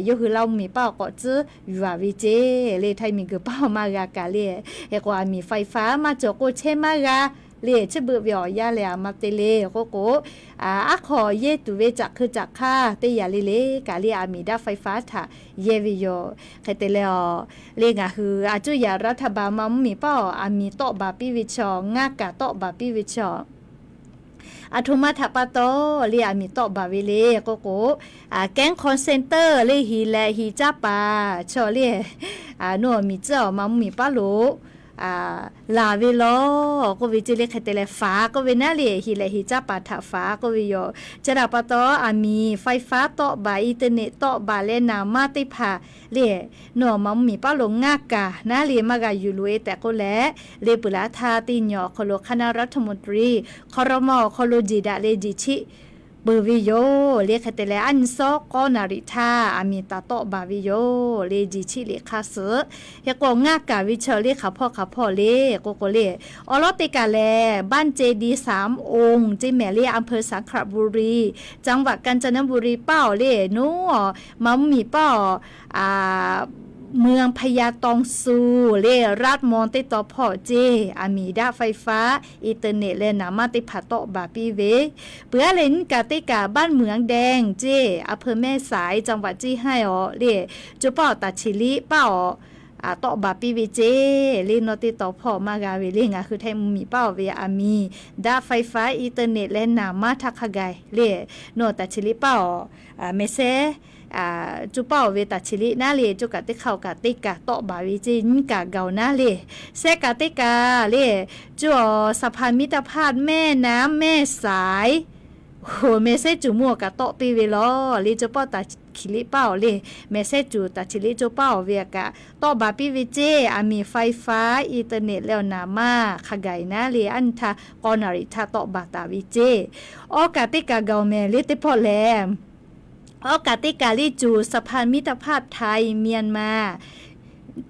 yawˇ hui Laˇ mvuhˇ miˬ paˉ awˬ k'awꞈ tcuhˉ yuˬ a ve ceˇ le, Htaiˇ miˬ guiˬ paˉ awˬ maˇ g'a kaꞈ le. Hk'e k'o aˬ miˍ faiˍ faˍ maˇ cawˬ k'o chehˇ maˇ g'a le, chi beuꞈ ve awˬ yanˇ lehˬ aˬ ma te le k'oˆ k'o, aˉ hk'aw yehˇ tuˬ ve caꞈ hkui caꞈ hk'aˇ teˇ yanˇ le le kaꞈ le, aˬ miˍ daˇ faiˍ faˍ htaꞈ yehˇ ve yoˬ. Hk'e te leh awˬ le ngaˬ hui aˬ cuˇ yaꞈ raˇ htaˇ baˬ Maˇ mvuhˇ miˬ paˉ awˬ aˬ miˍ tawˆ baˬ piˇ ve chaw, ngaˇ kaˍ tawˆ baˬ piˇ ve chaw, aˬ htoꞈ ma htaꞈ pa taw le aˬ miˍ tawˆ baˬ ve le k'oˆ k'o, kehˉ hk'aw center le hiˍ lehꞈ hiˍ caˇ paˍ chaw le, nawˬ miˬ tcuhˉ awˬ Maˇ mvuhˇ miˬ paˉ lo laˬ ve law k'oˆ ve ceˇ le. Hk'e te leh faˍ k'oˆ ve naˉ le, hiˍ lehꞈ hiˍ caˇ paˍ htaꞈ faˍ k'oˆ ve yoˬ. Chi htaꞈ pa taw aˬ miˍ faiˍ faˍ tawˆ baˬ, internet tawˆ baˬ leh naˍ manˇ teˇ hpaˍ le, nawˬ Maˇ mvuhˇ miˬ paˉ lo ngaˇ kaˍ naˉ le maˇ g'a yuˬ loꞈ e tehꞈ k'oˆ leh, le peuˬ laˬ htaˇ teˇ nyi awˬ hk'aw lo คณะรัฐมนตรี ครม. awˬ hk'aw lo jeˬ daꞈ leh jeˬ chiˆ peuˬ ve yoˬ le. Hk'e te leh aˉ nyi suhˉ k'awˇ naˍ riˍ htaˇ aˬ miˍ taˍ tawˆ baˬ ve yoˬ le, jeˬ chiˆ liꞈ hk'aˇ suhˍ. Hk'e k'o ngaˇ kaˍ ve chaw le hk'aˬ hpawˇ hk'aˬ hpawˇ le k'oˆ k'o le, awˬ lawn teˇ kaˬ lehˬ บ้านเจดีย์สามองค์ ceˇ mehˍ le อำเภอสังขบุรี จังหวัดกาญจนบุรี paˉ awˬ le nawˬ Maˇ mvuhˇ miˬ paˉ awˬ เมืองพญาตองซู le รัฐมอน teˇ taw hpawˇ ceˇ, aˬ miˍ daˇ faiˍ faˍ, internet leh naˍ manˇ teˇ hpaˍ tawˆ baˬ piˇ ve. Peuˬ aˉ leh nyiˇ kaˬ teˇ kaˬ บ้านเหมืองแดง ceˇ, อำเภอแม่สาย จังหวัดเชียงราย awˬ le, co paˉ awˬ taˍ cheˍ liˇ paˉ awˬ tawˆ baˬ piˇ ve ceˇ le, nawˬ teˇ taw hpawˇ maˇ g'a ve le. Ngaˬ hui Htaiˇ mvuhˇ miˬ paˉ awˬ ve aˬ miˍ daˇ faiˍ faˍ, internet leh naˍ manˇ htaˇ hk'a gaˬ le, nawˬ taˍ cheˍ liˇ paˉ awˬ mehˍ sehˉ co paˉ awˬ ve taˍ cheˍ liˇ naˉ le, co kaꞈ teˇ hk'aˇ awˬ kaꞈ teˇ kaˬ tawˆ baˬ ve ceˇ, nyiˇ kaˬ gaˬ oˬ naˉ le. Sehˉ kaꞈ teˇ kaˬ le, co awˬ สะพานมิตรภาพ แม่น้ำแม่สาย oˬ mehˍ sehˉ co mvuhˇ awˬ kaꞈ tawˆ piˇ ve law le, co paˉ taˍ cheˍ liˇ paˉ awˬ le, mehˍ sehˉ co taˍ cheˍ liˇ co paˉ awˬ ve aꞈ kaꞈ tawˆ baˬ piˇ ve ceˇ, aˬ miˍ faiˍ faˍ, internet leh awˬ naˍ manˇ hk'a gaˬ naˉ le, aˉ nyi htaˇ k'awˇ naˍ riˍ htaˇ tawˆ baˬ taˍ ve ceˇ. Awˬ kaꞈ teˇ kaˬ gaˬ oˬ mehˍ le teˇ pawˆ lehˬ, awˬ kaꞈ teˇ kaˬ le co สะพานมิตรภาพ ไทยเมียนมา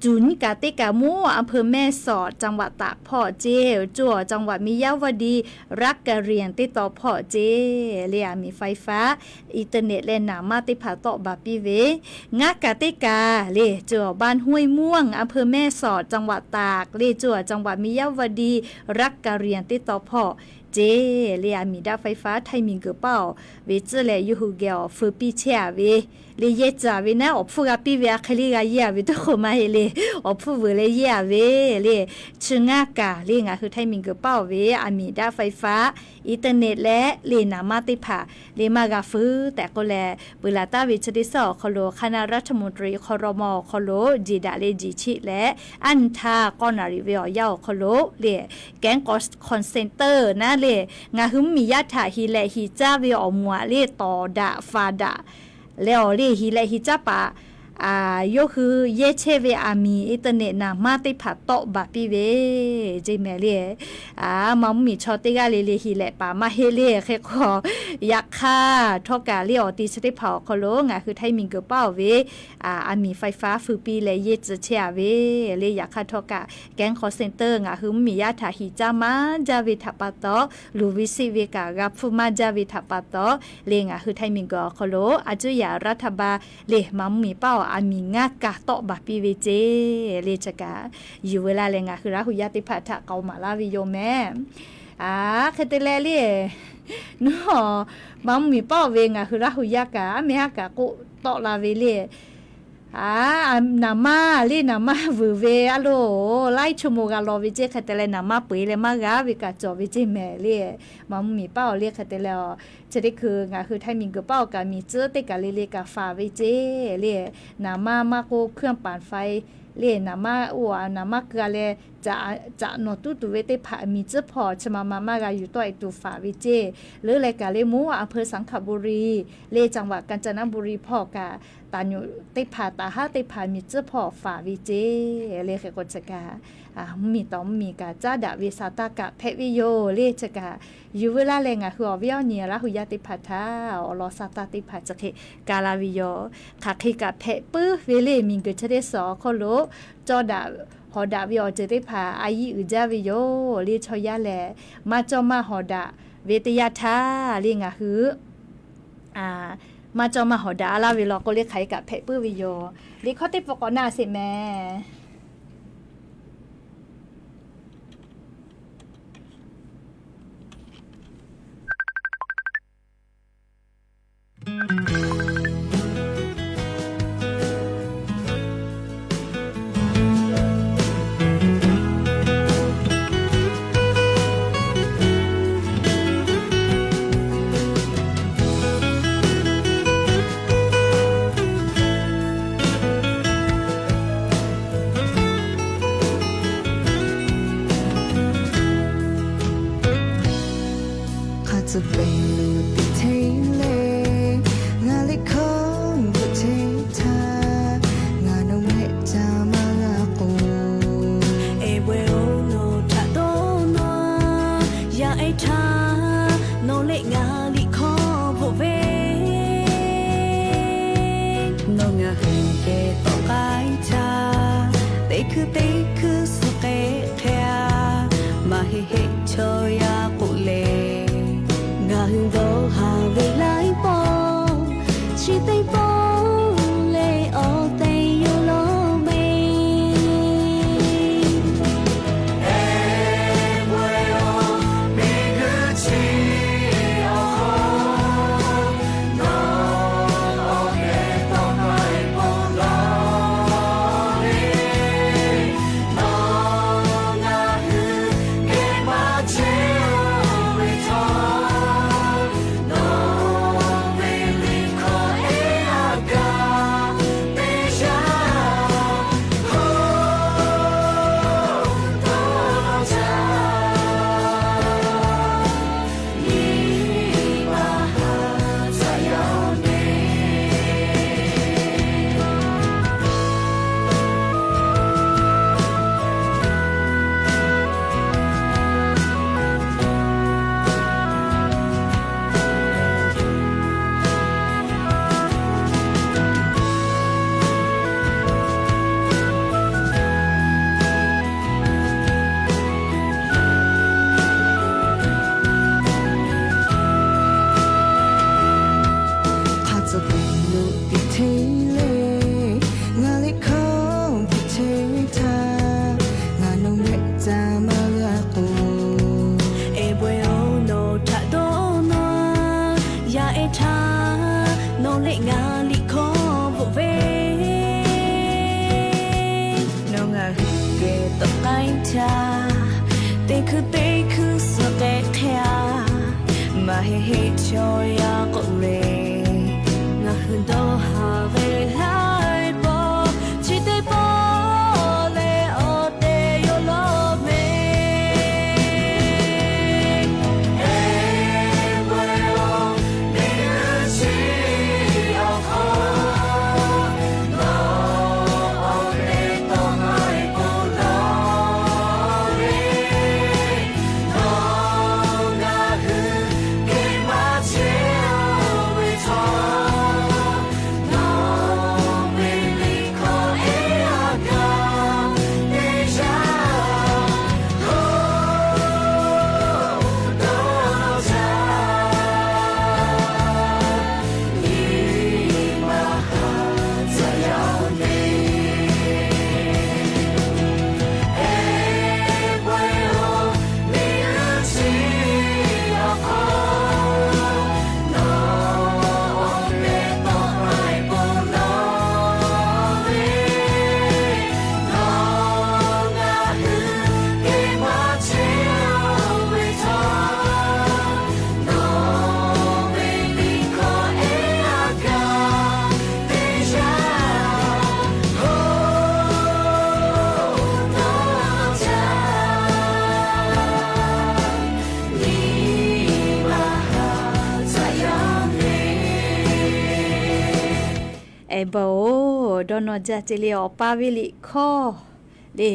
co nyiˇ kaˬ teˇ kaˬ mvuhˇ อำเภอแม่สอด จังหวัดตาก hpawˇ ceˇ, co awˬ จังหวัดมียะวดีรัฐกะเหรี่ยง teˇ taw hpawˇ ceˇ le, aˬ miˍ faiˍ faˍ, internet leh naˍ manˇ teˇ hpaˍ tawˆ baˬ piˇ ve. Ngaˇ kaˬ teˇ kaˬ le co awˬ บ้านห้วยม่วง อำเภอแม่สอด จังหวัดตาก le co awˬ จังหวัดมียะวดีรัฐกะเหรี่ยง teˇ taw hpawˇ ceˇ le, aˬ miˍ daˇ faiˍ faˍ Htaiˇ miˬ guiˬ paˉ awˬ ve tcuhˉ leh yawˇ hui geh awˬ feu piˇ chehˇ a ve le, yehˇ tcuh a ve naˉ awˬ hpfuhˇ g'a piˇ ve a hk'e le g'a yehˇ a ve teˇ hk'oˆ maˇ heˆ le, awˬ hpfuhˇ vuiˬ leh yehˇ a ve le. Chi ngaˇ kaˬ le ngaˬ hui Htaiˇ miˬ guiˬ paˉ awˬ ve aˬ miˍ daˇ faiˍ faˍ, internet leh le naˍ manˇ teˇ hpaˍ le maˇ g'a feu tehꞈ k'oˆ leh, peuˬ laˬ taˍ ve chi teˇ suhˉ awˬ hk'aw lo คณะรัฐมนตรี ครม. awˬ hk'aw lo jeˬ daꞈ leh jeˬ chiˆ leh, aˉ nyi htaˇ k'awˇ naˍ riˍ ve awˬ yanˇ awˬ hk'aw lo le, kehˉ hk'aw center naˉ le, ngaˬ hui mvuhˇ miˬ yaˇ htaꞈ hiˍ lehꞈ hiˍ caˇ ve awˬ moˍ aꞈ le tawˍ daꞈ faˍ daꞈ leh awˬ le hiˍ lehꞈ hiˍ caˇ paˍ yawˇ hui yehˇ chehˇ ve aˬ miˍ internet naˍ manˇ teˇ hpaˍ tawˆ baˬ piˇ ve ceˇ mehˍ le. Maˇ mvuhˇ miˬ chaw teˇ g'aˇ le le hiˍ lehꞈ paˍ maˇ heˆ le. Hk'e k'o, yaꞈ hk'aˇ htawˇ kaꞈ le awˬ ti chi teˇ hpaˍ awˬ hk'aw lo ngaˬ hui Htaiˇ miˬ guiˬ paˉ awˬ ve aˬ miˍ faiˍ faˍ feu piˇ leh yehˇ tcuh chehˇ a ve le. Yaꞈ hk'aˇ htawˇ kaꞈ kehˉ hk'aw center ngaˬ hui mvuhˇ miˬ yaˇ htaꞈ hiˍ caˇ maˇ jaˇ ve htaꞈ pa taw, luˬ ve siˆ ve kaꞈ g'a hpfuhˇ maˇ jaˇ ve htaꞈ pa taw le, ngaˬ hui Htaiˇ miˬ guiˬ awˬ hk'aw lo aˬ cuˇ yaꞈ raˇ htaˇ ba le Maˇ mvuhˇ miˬ paˉ awˬ aˬ miˍ ngaˇ kaˬ tawˆ baˬ piˇ ve ceˇ le. Chi kaꞈ yuˬ veu laˇ leh ngaˬ hui Laˇ hu yaˇ teˇ hpaˍ htaꞈ k'aoˍ maˍ laˇ ve yoˬ mehˍ. Aˬ hk'e te leh le, nawˬ Maˇ mvuhˇ miˬ paˉ awˬ ve ngaˬ hui Laˇ hu yaˇ kaꞈ aˉ mehˉ haˉ kaꞈ k'oˆ tawˆ la ve le. A, naˍ maˇ le, naˍ maˇ vuiˬ ve a loˬ, laiˉ chaw mo g'a law ve ceˇ hk'e te leh, naˍ maˇ peu eˬ leh maˇ g'a ve kaꞈ cawˬ ve ceˇ mehˍ le. Maˍ mvuhˇ miˬ paˉ awˬ le hk'e te leh a, chi teˇ hkui ngaˬ hui Htaiˇ miˬguiˬ paˉ awˬ kaꞈ miˬ tcuhˉ teˇ kaˬ le le kaꞈ faˍ ve ceˇ le. Naˍ maˇ maˇ k'oˆ เครื่องปั่นไฟ le, naˍ maˇ oˇ a, naˍ maˇ keu a leh, caꞈ nawˬ tuˉ tuˬ ve teˇ hpaˍ miˬ tcuhˉ hpawˇ chi ma ma maˇ g'a yuˬ tawˆ e tuˬ faˍ ve ceˇ. Leuˉ leh kaꞈ le mvuhˇ a อำเภอสังขบุรี le จังหวัดกาญจนบุรี hpawˇ kaꞈ taˍ nyuꞈ teˇ hpaˍ, taˍ haˉ teˇ hpaˍ miˬ tcuhˉ hpawˇ faˍ ve ceˇ le. Hk'e k'o chi kaꞈ mvuhˇ miˬ tawˍ mvuhˇ miˬ kaꞈ caˉ daꞈ ve sa taˇ kaꞈ hpehꞈ ve yoˬ le. Chi kaꞈ yuˬ veu laˇ leh ngaˬ hui awˬ viˉ awˬ nyi Laˇ hu yaˇ teˇ hpaˍ htaꞈ awˬ lawn sa taˇ teˇ hpaˍ chi hk'e ka la ve yoˬ. Hk'aˬ hk'e kaꞈ hpehꞈ puiˉ ve le, miˬguiˬ chi teˇ suhˍ awˬ hk'oˆ lo cawˇ daꞈ hawˍ daꞈ ve awˬ ceuˬ teˇ hpaˍ a yiˉ uiˍ jaˇ ve yoˬ le. Chaw yaˇ lehˬ maˇ cawˇ maˇ hawˍ daꞈ ve teˇ yanˇ htaˇ le ngaˬ hui maˇ cawˇ maˇ hawˍ daꞈ laˇ ve law k'o le, hk'aˬ hk'e kaꞈ hpehꞈ puiˉ ve yoˬ. Liꞈ hkawˇ teˇ pawˆ k'awꞈ na sheˍ mehˍ. Hk'a tcuh pehˍ lo tiꞈ hteˇ le, ngaˬ liꞈ hkawˇ bvuhꞈ chehˇ htaˇ, ngaˬ nawˬ mehˆ ca maˇ g'a k'o, e bawehˇ-oˬ, nawˬ htaꞈ dawˇ nawˇ yaˇ ehˉ htaˇ, nawˬ leh ngaˬ liꞈ hkawˇ bvuhꞈ ve, nawˬ ngaˬ hui geh tawˆ k'ai htaˇ, teˇ hkui teˇ hkui suh k'ehˆ hk'e a, maˇ heˆ heˆ chaw yaˇ k'oˆ le, ngaˬ hui dawˇ haˍ ve laiˉ pawˆ, chi teˇ pawˆ lehˬ awˬ tehˬ yoˬ law mehˍ. Hk'a tcuh pehˍ lo tiꞈ hteˇ le, ngaˬ liꞈ hkawˇ bvuhꞈ chehˇ htaˇ, ngaˬ nawˬ mehˆ ca maˇ g'a k'o, e bawehˇ-oˬ, nawˬ htaꞈ dawˇ nawˇ yaˇ ehˉ htaˇ, nawˬ leh ngaˬ liꞈ hkawˇ bvuhꞈ ve, nawˬ ngaˬ hui geh tawˆ k'ai htaˇ, teˇ hkui teˇ hkui suh k'ehˆ hk'e a, maˇ heˆ heˆ chaw yaˇ k'oˆ le, ngaˬ hui dawˇ haˍ ve laiˉ pawˆ, chi teˇ pawˆ lehˬ awˬ tehˬ yoˬ law mehˍ. Ebawˬ-oˬ, dawˇ nawˇ jaˇ ce le. Awˬ pa ve liꞈ hkawˇ le,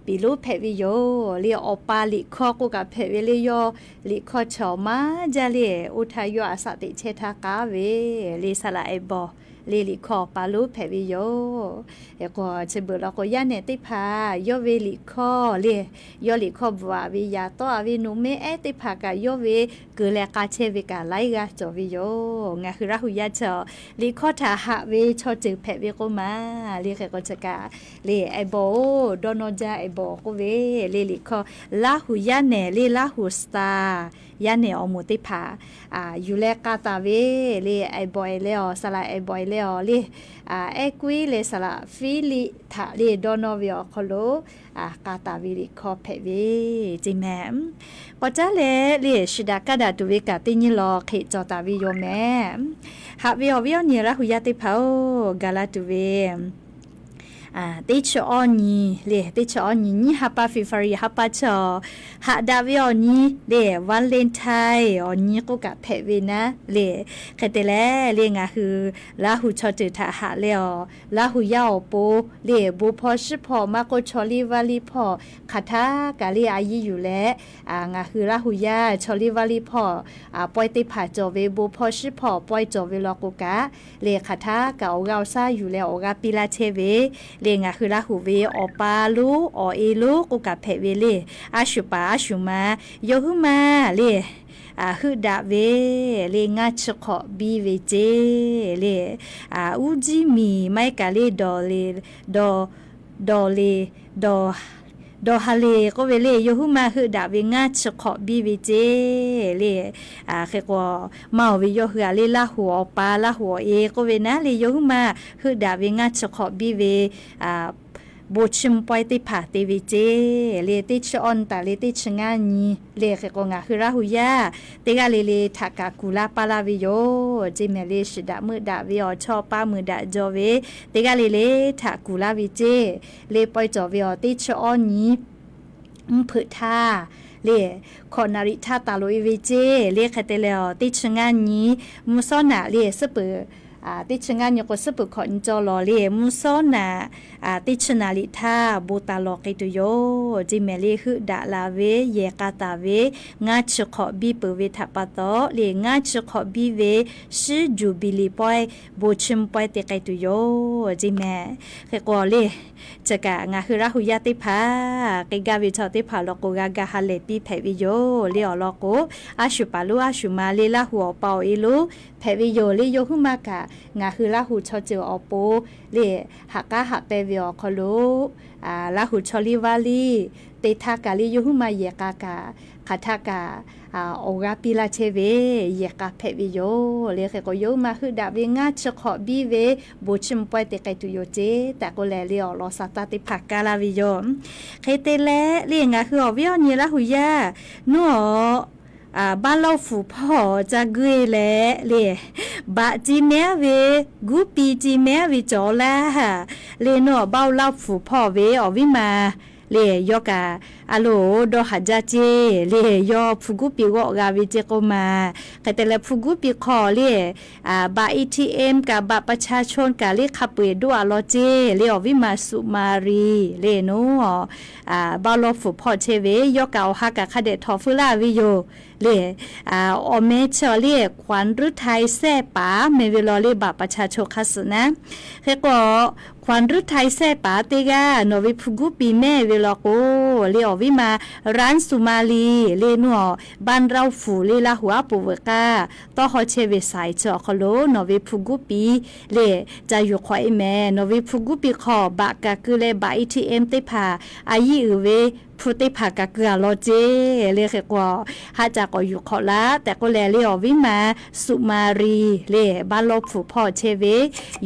piˍ lonˉ hpehꞈ ve yoˬ le. Awˬ pa liꞈ hkawˇ k'oˆ kaꞈ hpehꞈ ve le. Yawˇ liꞈ hkawˇ chi awˬ maˇ jaˇ le. Oˇ htaˇ yawˇ a shaꞈ teꞈ chehˇ htaˇ k'aˉ ve le, saˍ laꞈ Ebawˬ le, liꞈ hkawˇ awˬ pa lonˉ hpehꞈ ve yoˬ. Hk'e k'o, chi beuꞈ law k'o, yaˇ nehˬ teˇ hpaˍ yawˇ ve liꞈ hkawˇ le, yawˇ liꞈ hkawˇ bvuhꞈ-a ve yaꞈ tawˆ-a ve nuˬ mehˆ ehˉ teˇ hpaˍ kaꞈ yawˇ ve keu leh k'a chehˇ ve kaꞈ laiˉ g'aˇ cawˬ ve yoˬ. Ngaˬ hui Laˇ hu yaˇ chi liꞈ hkawˇ htaꞈ haꞈ ve chaw ceuˬ hpehꞈ ve k'oˆ ma le. Hk'e k'o, chi kaꞈ le, Ebawˬ-oˬ, dawˇ nawˇ jaˇ Ebawˬ k'oˆ ve le, liꞈ hkawˇ Laˇ hu yaˇ nehˬ le, Laˇ hu star yaˇ nehˬ awˬ moˍ teˇ hpaˍ yuˬ leh k'a taˍ ve le. Ebawˬ-e leh awˬ, saˍ laꞈ Ebawˬ-e leh awˬ le, ehˉ k'uiˉ leh saˍ laꞈ Fiˇliˆ htaꞈ le dawˇ nawˇ ve awˬ hk'aw lo k'a taˍ ve liꞈ hkawˇ hpehꞈ ve ce mehˍ. K'awꞈ caˉ leh le, shiˍ daꞈ kaˇ daꞈ tuˬ ve kaꞈ teˇ nyi lawˬ hk'e cawˬ taˍ ve yoˬ mehˍ. Haꞈ ve awˬ viˉ awˬ nyi Laˇ hu yaˇ teˇ hpaˍ-oˬ, gaˬ la tuˬ ve teˇ chi awˇ nyi le, teˇ chi awˇ nyi nyiˇ ha pa February ha pa chi awˬ, haꞈ daꞈ ve awˬ nyi le, Valentine awˬ nyi k'oˆ kaꞈ hpehꞈ ve naˉ le. Hk'e te leh le, ngaˬ hui Laˇ hu chaw ceuˬ htaꞈ haꞈ leh awˬ, Laˇ hu yaˇ awˬ pon le, bon hpawˇ shiˉ hpawˇ maˇ k'oˆ, chaw liˇ vaˇ liˇ hpawˇ hk'aˬ htaˇ kaꞈ le a yiˇ yuˬ leh, ngaˬ hui Laˇ hu yaˇ chaw liˇ vaˇ liˇ hpawˇ pawehˇ teˇ hpaˍ cawˬ ve, bon hpawˇ shiˉ hpawˇ pawehˇ cawˬ ve law k'o kaꞈ le, hk'aˬ htaˇ kaꞈ awˬ g'aˇ awˬ shaˉ yuˬ leh awˬ g'aˇ piˇ laˇ chehˇ ve le. Ngaˬ hui Laˇ hu ve awˬ pa lonˉ awˬ e lonˉ k'oˆ kaꞈ hpehꞈ ve le. A shu paˍ a shu ma, yawˇ huiˉ ma le, heuˆ daꞈ ve le, ngaˇ chi hk'awꞈ biˇ ve ce le. Uˉ jiˇ miˬ maˇ heˆ kaꞈ le, dawˬ le, dawˬ, dawˬ le, dawˬ, dawˬ ha le k'oˆ ve le, yawˇ huiˉ ma heuˆ daꞈ ve ngaˇ chi hk'awꞈ biˇ ve ce le. Hk'e k'o, maˇ oˬ ve yawˇ hui-a le, Laˇ hu awˬ pa, Laˇ hu awˬ e k'oˆ ve naˉ le, yawˇ huiˉ ma heuˆ daꞈ ve ngaˇ chi hk'awꞈ biˇ ve bon chiˇ mvuh pawehˇ teˇ hpaˍ te ve ce le. Teˇ chi awˇ nyi taˍ le, teˇ chi ngaˇ nyi le. Hk'e k'o, ngaˬ hui Laˇ hu yaˇ teˇ g'aˇ le le htaꞈ kaꞈ kuˬ laˇ paˇ laˇ ve yoˬ ce mehˍ le. Shiˍ daꞈ meuˆ daꞈ ve awˬ chawˇ paˇ meuꞈ daꞈ jaw ve teˇ g'aˇ le le htaꞈ kuˬ laˇ ve ce le. Pawehˇ cawˬ ve awˬ teˇ chi awˇ nyi mvuhˇ hpeuꞈ htaˇ le, hkawꞈ naˍ riˍ htaˇ taˍ loꞈ-e ve ce le. Hk'e te leh awˬ, teˇ chi ngaˇ nyi mvuhˇ sawˉ naꞈ le, suhˉ peuˬ, teˇ chi ngaˇ nyi k'o suhˉ peuˬ hkawꞈ nyi cawˬ lawˬ le, mvuhˇ sawˉ naꞈ teˇ chi naˍ riˍ htaˇ bon taˍ lawˬ k'ai tuˬ yoˬ ce mehˍ le. Heuˆ daꞈ la ve, yehˬ k'a taˍ ve, ngaˇ chi hk'awꞈ biˇ peuˬ ve htaꞈ pa taw le, ngaˇ chi hk'awꞈ biˇ ve shiˉ jubilee pawehˇ, bon chiˇ mvuh pawehˇ te k'ai tuˬ yoˬ ce mehˍ. Hk'e k'o le, chi kaꞈ ngaˬ hui Laˇ hu yaˇ teˇ hpaˍ, k'ai gaˇ ve chaw teˇ hpaˍ law k'o g'a ga ha lehˬ piˇ hpehꞈ ve yoˬ le. Awˬ lawn k'o, a shu paˍ lonˉ a shu ma le, Laˇ hu awˬ pa awˬ e lonˉ hpehꞈ ve yoˬ le. Yawˇ huiˉ ma kaꞈ ngaˬ hui Laˇ hu chaw ceuˬ awˬ pon le, haꞈ k'aˉ haꞈ pehˇ ve awˬ hk'aw lo Laˇ hu chaw liˇ vaˇ liˇ te htaˇ kaꞈ le, yawˇ huiˉ ma yehˬ k'a kaꞈ hk'aˬ htaˇ kaꞈ awˬ g'aˇ piˇ laˇ chehˇ ve yehˬ k'a hpehꞈ ve yoˬ le. Hk'e k'o, yawˇ huiˉ ma heuˆ daꞈ ve ngaˇ chi hk'awꞈ biˇ ve bon chiˇ mvuh pawehˇ te k'ai tuˬ yoˬ ce tehꞈ k'oˆ leh le, awˬ lawn sa taˇ teˇ hpaˍ kaˇ laˇ ve yoˬ. Hk'e te leh le, ngaˬ hui awˬ viˉ awˬ nyi Laˇ hu yaˇ nuˇ awˬ, baˆ lawˇ fuˍ hpawˇ ca guˇ-e leh le, baꞈ ci mehˉ ve, guˇ pi ci mehˉ ve cawˬ laˇ le. Nuˇ awˬ baˆ lawˇ fuˍ hpawˇ ve awˬ viˉ ma le, yawˇ kaꞈ a loˍ dawˇ haˍ jaˇ ce le. Yawˇ hpu guˇ pi g'awˆ g'a ve ce k'oˆ ma. Hk'e te leh hpu guˇ pi hk'aw le, baꞈ A T M kaꞈ baꞈ ประชาชน kaꞈ le hk'a peu-eˬ doˆ-a law ce le. Awˬ viˉ ma Suꞈ ma ri le, nuˇ awˬ baˆ lawˇ fuˍ hpawˇ chehˇ ve, yawˇ kaꞈ awˬ ha kaꞈ hk'a dehꞈ htawnˍ feu laˇ ve yoˬ le. Awˬ meh chi awˬ le ขวัญฤทัย แทร่ป๋า meh ve law le, baꞈ ประชาชน hk'a suhˍ naˉ. Hk'e k'o, ขวัญฤทัย แทร่ป๋า teˇ g'aˇ nawˬ ve hpu guˇ pi mehˉ ve law k'o le, awˬ viˉ ma รัตน์สุมาลี le, nuˇ awˬ บ้านเล่าฟู่ le, Laˇ hu aˉ poꞈ veuꞈ k'aˇ tawˇ haw chehˇ ve saiˍ chi awˬ hk'aw lo nawˬ ve hpu guˇ pi le ca yuˬ hk'awꞈ-e mehˍ. Nawˬ ve hpu guˇ pi hk'aw baꞈ kaꞈ keu leh baꞈ A T M teˇ hpaˍ a yiˇ uiˍ ve hpu teˇ hpaˍ kaꞈ keu-a law ce le. Hk'e k'o, haˆ ca k'awꞈ yuˬ hk'awꞈ laˇ tehꞈ k'oˆ leh le, awˬ viˉ ma Suꞈ ma ri le, baˆ lawˇ fuˍ hpawˇ chehˇ ve,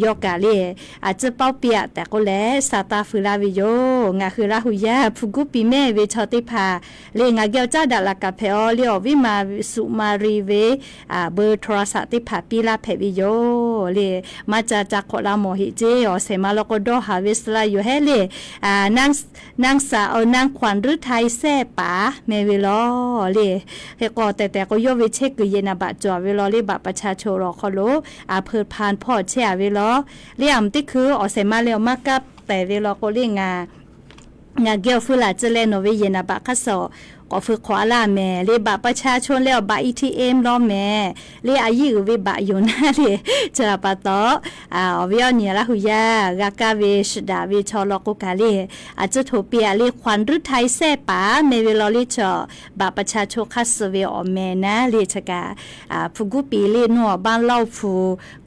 yawˇ kaꞈ le, a ciˉ paoˉ piˇ-aꞈ tehꞈ k'oˆ leh sa taˇ feu laˇ ve yoˬ. Ngaˬ hui Laˇ hu yaˇ hpu guˇ pi mehˉ ve chaw teˇ hpaˍ le, ngaˬ geh awˬ caˉ daꞈ laꞈ kaˍ hpehꞈ-aw le, awˬ viˉ ma Suꞈ ma ri ve เบอร์โทรศัพท์ teˇ hpaˍ piˇ laˇ hpehꞈ ve yoˬ. le, maˇ ca ca hk'awꞈ la mawˬ heꞈ ceˇ. Awˬ shehˍ ma law k'o dawˇ haˍ ve suh la yoˬ hehˉ le, นางสาว นางขวัญฤทัย แทร่ป๋า meh ve law le. Hk'e k'o tehˬ tehˬ k'o yawˇ ve chehˇ kuiˬ yehˬ naˍ baꞈ cawˬ ve law le, บัตรประชาชน awˬ hk'aw lo a hpeu hpan hpawˇ chehˇ a ve law le. Aˬ mvuhˬ teˇ hkui awˬ shehˍ ma leh awˬ maˇ kaˇ tehˬ ve law k'o le, ngaˬ ngaˬ geh awˬ feu laˬ tcuh leh nawˬ ve yehˬ naˍ baꞈ hk'aˇ suh k'awꞈ feu hk'awꞈ a laˇ mehˍ le. บัตรประชาชน leh awˬ บัตร เอทีเอ็ม law mehˍ le. A yiˉ uiˍ ve บัตร yoˬ naˉ le, chi htaꞈ pa taw, awˬ viˉ awˬ nyi Laˇ hu yaˇ g'a kaˇ ve shiˍ daꞈ ve chaw law k'o kaꞈ le, a tcuhˇ htoꞈ piˇ a le, ขวัญฤทัย แทร่ป๋า meh ve law le, chaw บัตรประชาชน hk'aˇ suh ve awˬ meh naˉ le. Chi kaꞈ hpu guˉ piˍ le, nawˬ awˬ บ้านเล่า hpu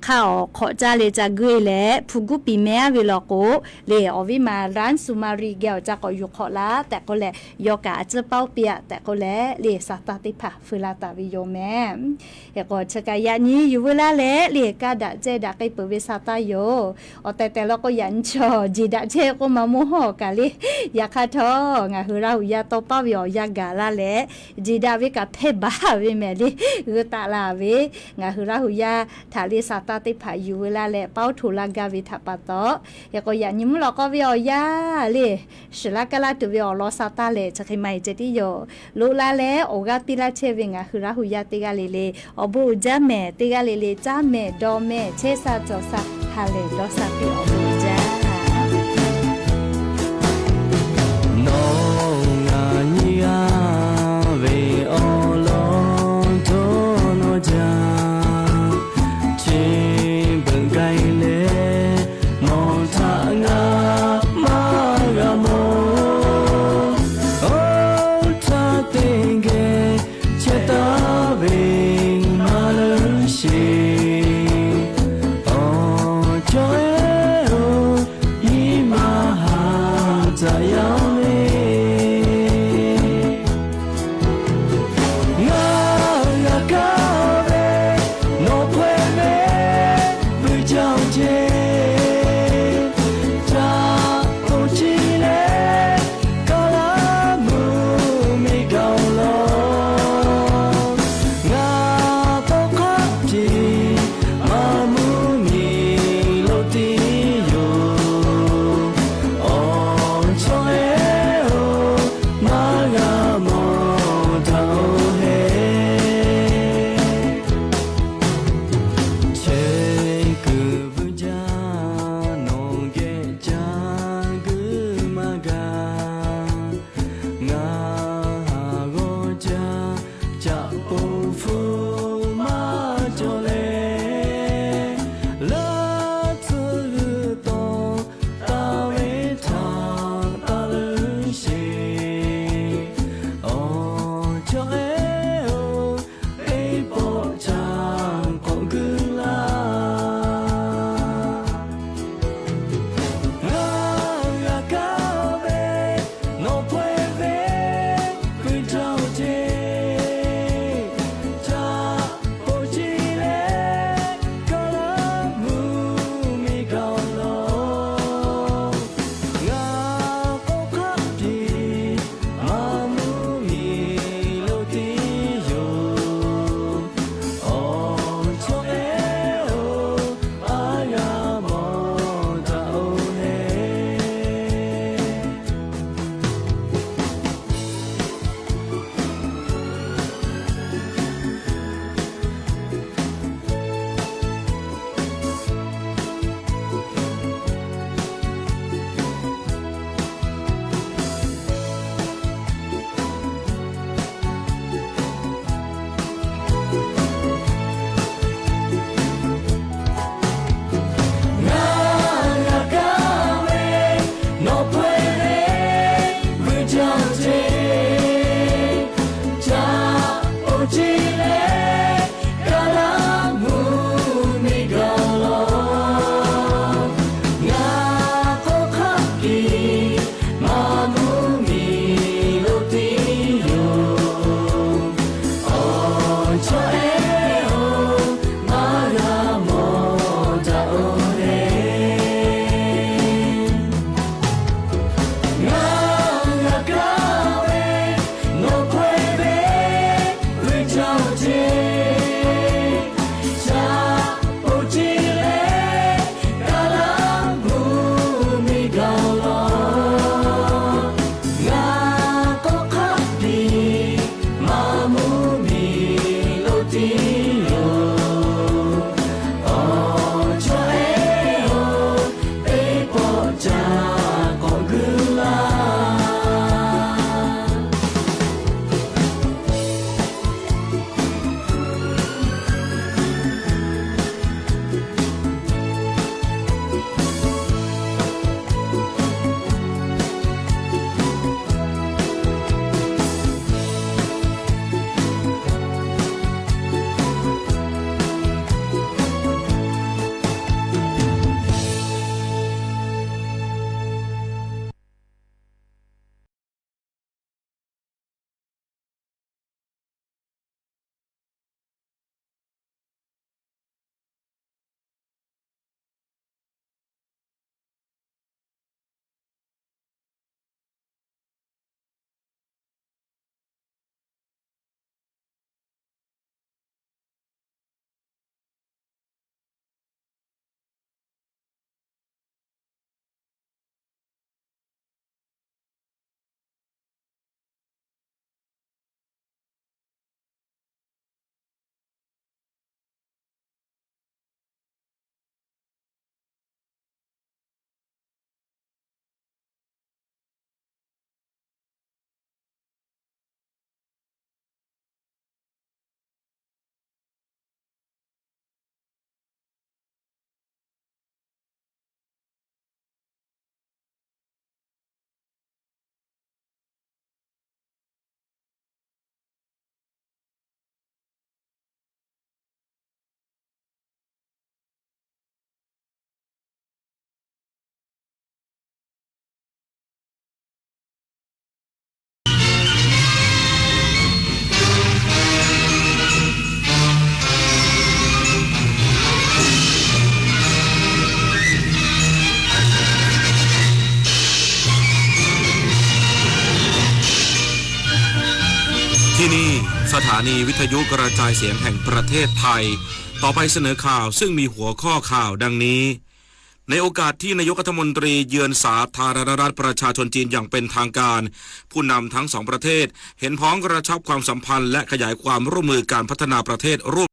hk'aˇ awˬ hk'awꞈ caˇ leh ca geuˆ e leh hpu guˉ piˍ meh a ve law k'o le, awˬ viˉ ma ร้านสุมาลี geh awˬ ca k'awꞈ yuˬ hk'awꞈ laˇ tehꞈ k'oˆ leh, yawˇ kaꞈ a tcuhˇ paoˇ piˇ a tehꞈ k'oˆ leh le, sa taˇ teˇ hpaˍ feu la taˍ ve yoˬ mehˍ. Hk'e k'o chi kaꞈ yaꞈ nyi yuˬ veu laˇ leh le, kaˇ daꞈ cehˇ daꞈ k'ai peuˬ ve sa taˇ yoˬ. Awˬ tehˬ tehˬ law k'o yaꞈ nyi chaw jeˬ daꞈ cehˇ k'oˆ ma mawˇ hawˇ kaꞈ le. Yaꞈ hk'aˇ htawˇ ngaˬ hui Laˇ hu yaˇ tawˇ paˉ ve awˬ yanˇ gaˬ laˇ leh, jeˬ daꞈ ve kaꞈ hpehˇ baˬ ve mehˍ le, g'uiˇ taˆ la ve. Ngaˬ hui Laˇ hu yaˇ htaꞈ le sa taˇ teˇ hpaˍ yuˬ veu laˇ leh paoˇ htoꞈ la gaˇ ve htaꞈ pa taw, hk'e k'o yaꞈ nyi mvuhˇ lawꞈ k'aw ve awˬ yanˇ le, shiˍ laˇ kaˇ laˇ tuˬ ve awˬ lawn sa taˇ lehˬ chi hk'e ma e ceh tiˉ yoˬ. Loꞈ la leh awˬ g'aˇ piˇ laˇ chehˇ ve ngaˬ hui Laˇ hu yaˇ teˇ g'aˇ le le, awˬ bon uiˍ jaˇ mehˍ, teˇ g'aˇ le le caˇ mehˍ dawˇ mehˍ chehˇ sha cawˬ sha ha lehˬ dawˇ sha piˇ awˬ bon uiˍ jaˇ. Nawˬ ngaˬ nyi a ve awˬ lawn htaˇ nawˬ jaˇ, chi beuꞈ k'ai leh mawˬ htaꞈ ngaˬ maˇ g'a mawˬ. Oˇ htaˇ teˇ geh chehˇ taˍ ve maˇ leuˉ sheˍ, awˬ cawˬ-eˬ-oˬ. ที่นี่สถานีวิทยุกระจายเสียงแห่งประเทศไทย ต่อไปเสนอข่าวซึ่งมีหัวข้อข่าวดังนี้ ในโอกาสที่นายกรัฐมนตรีเยือนสาธารณรัฐประชาชนจีนอย่างเป็นทางการ ผู้นำทั้งสองประเทศเห็นพ้องกระชับความสัมพันธ์และขยายความร่วมมือการพัฒนาประเทศร่วม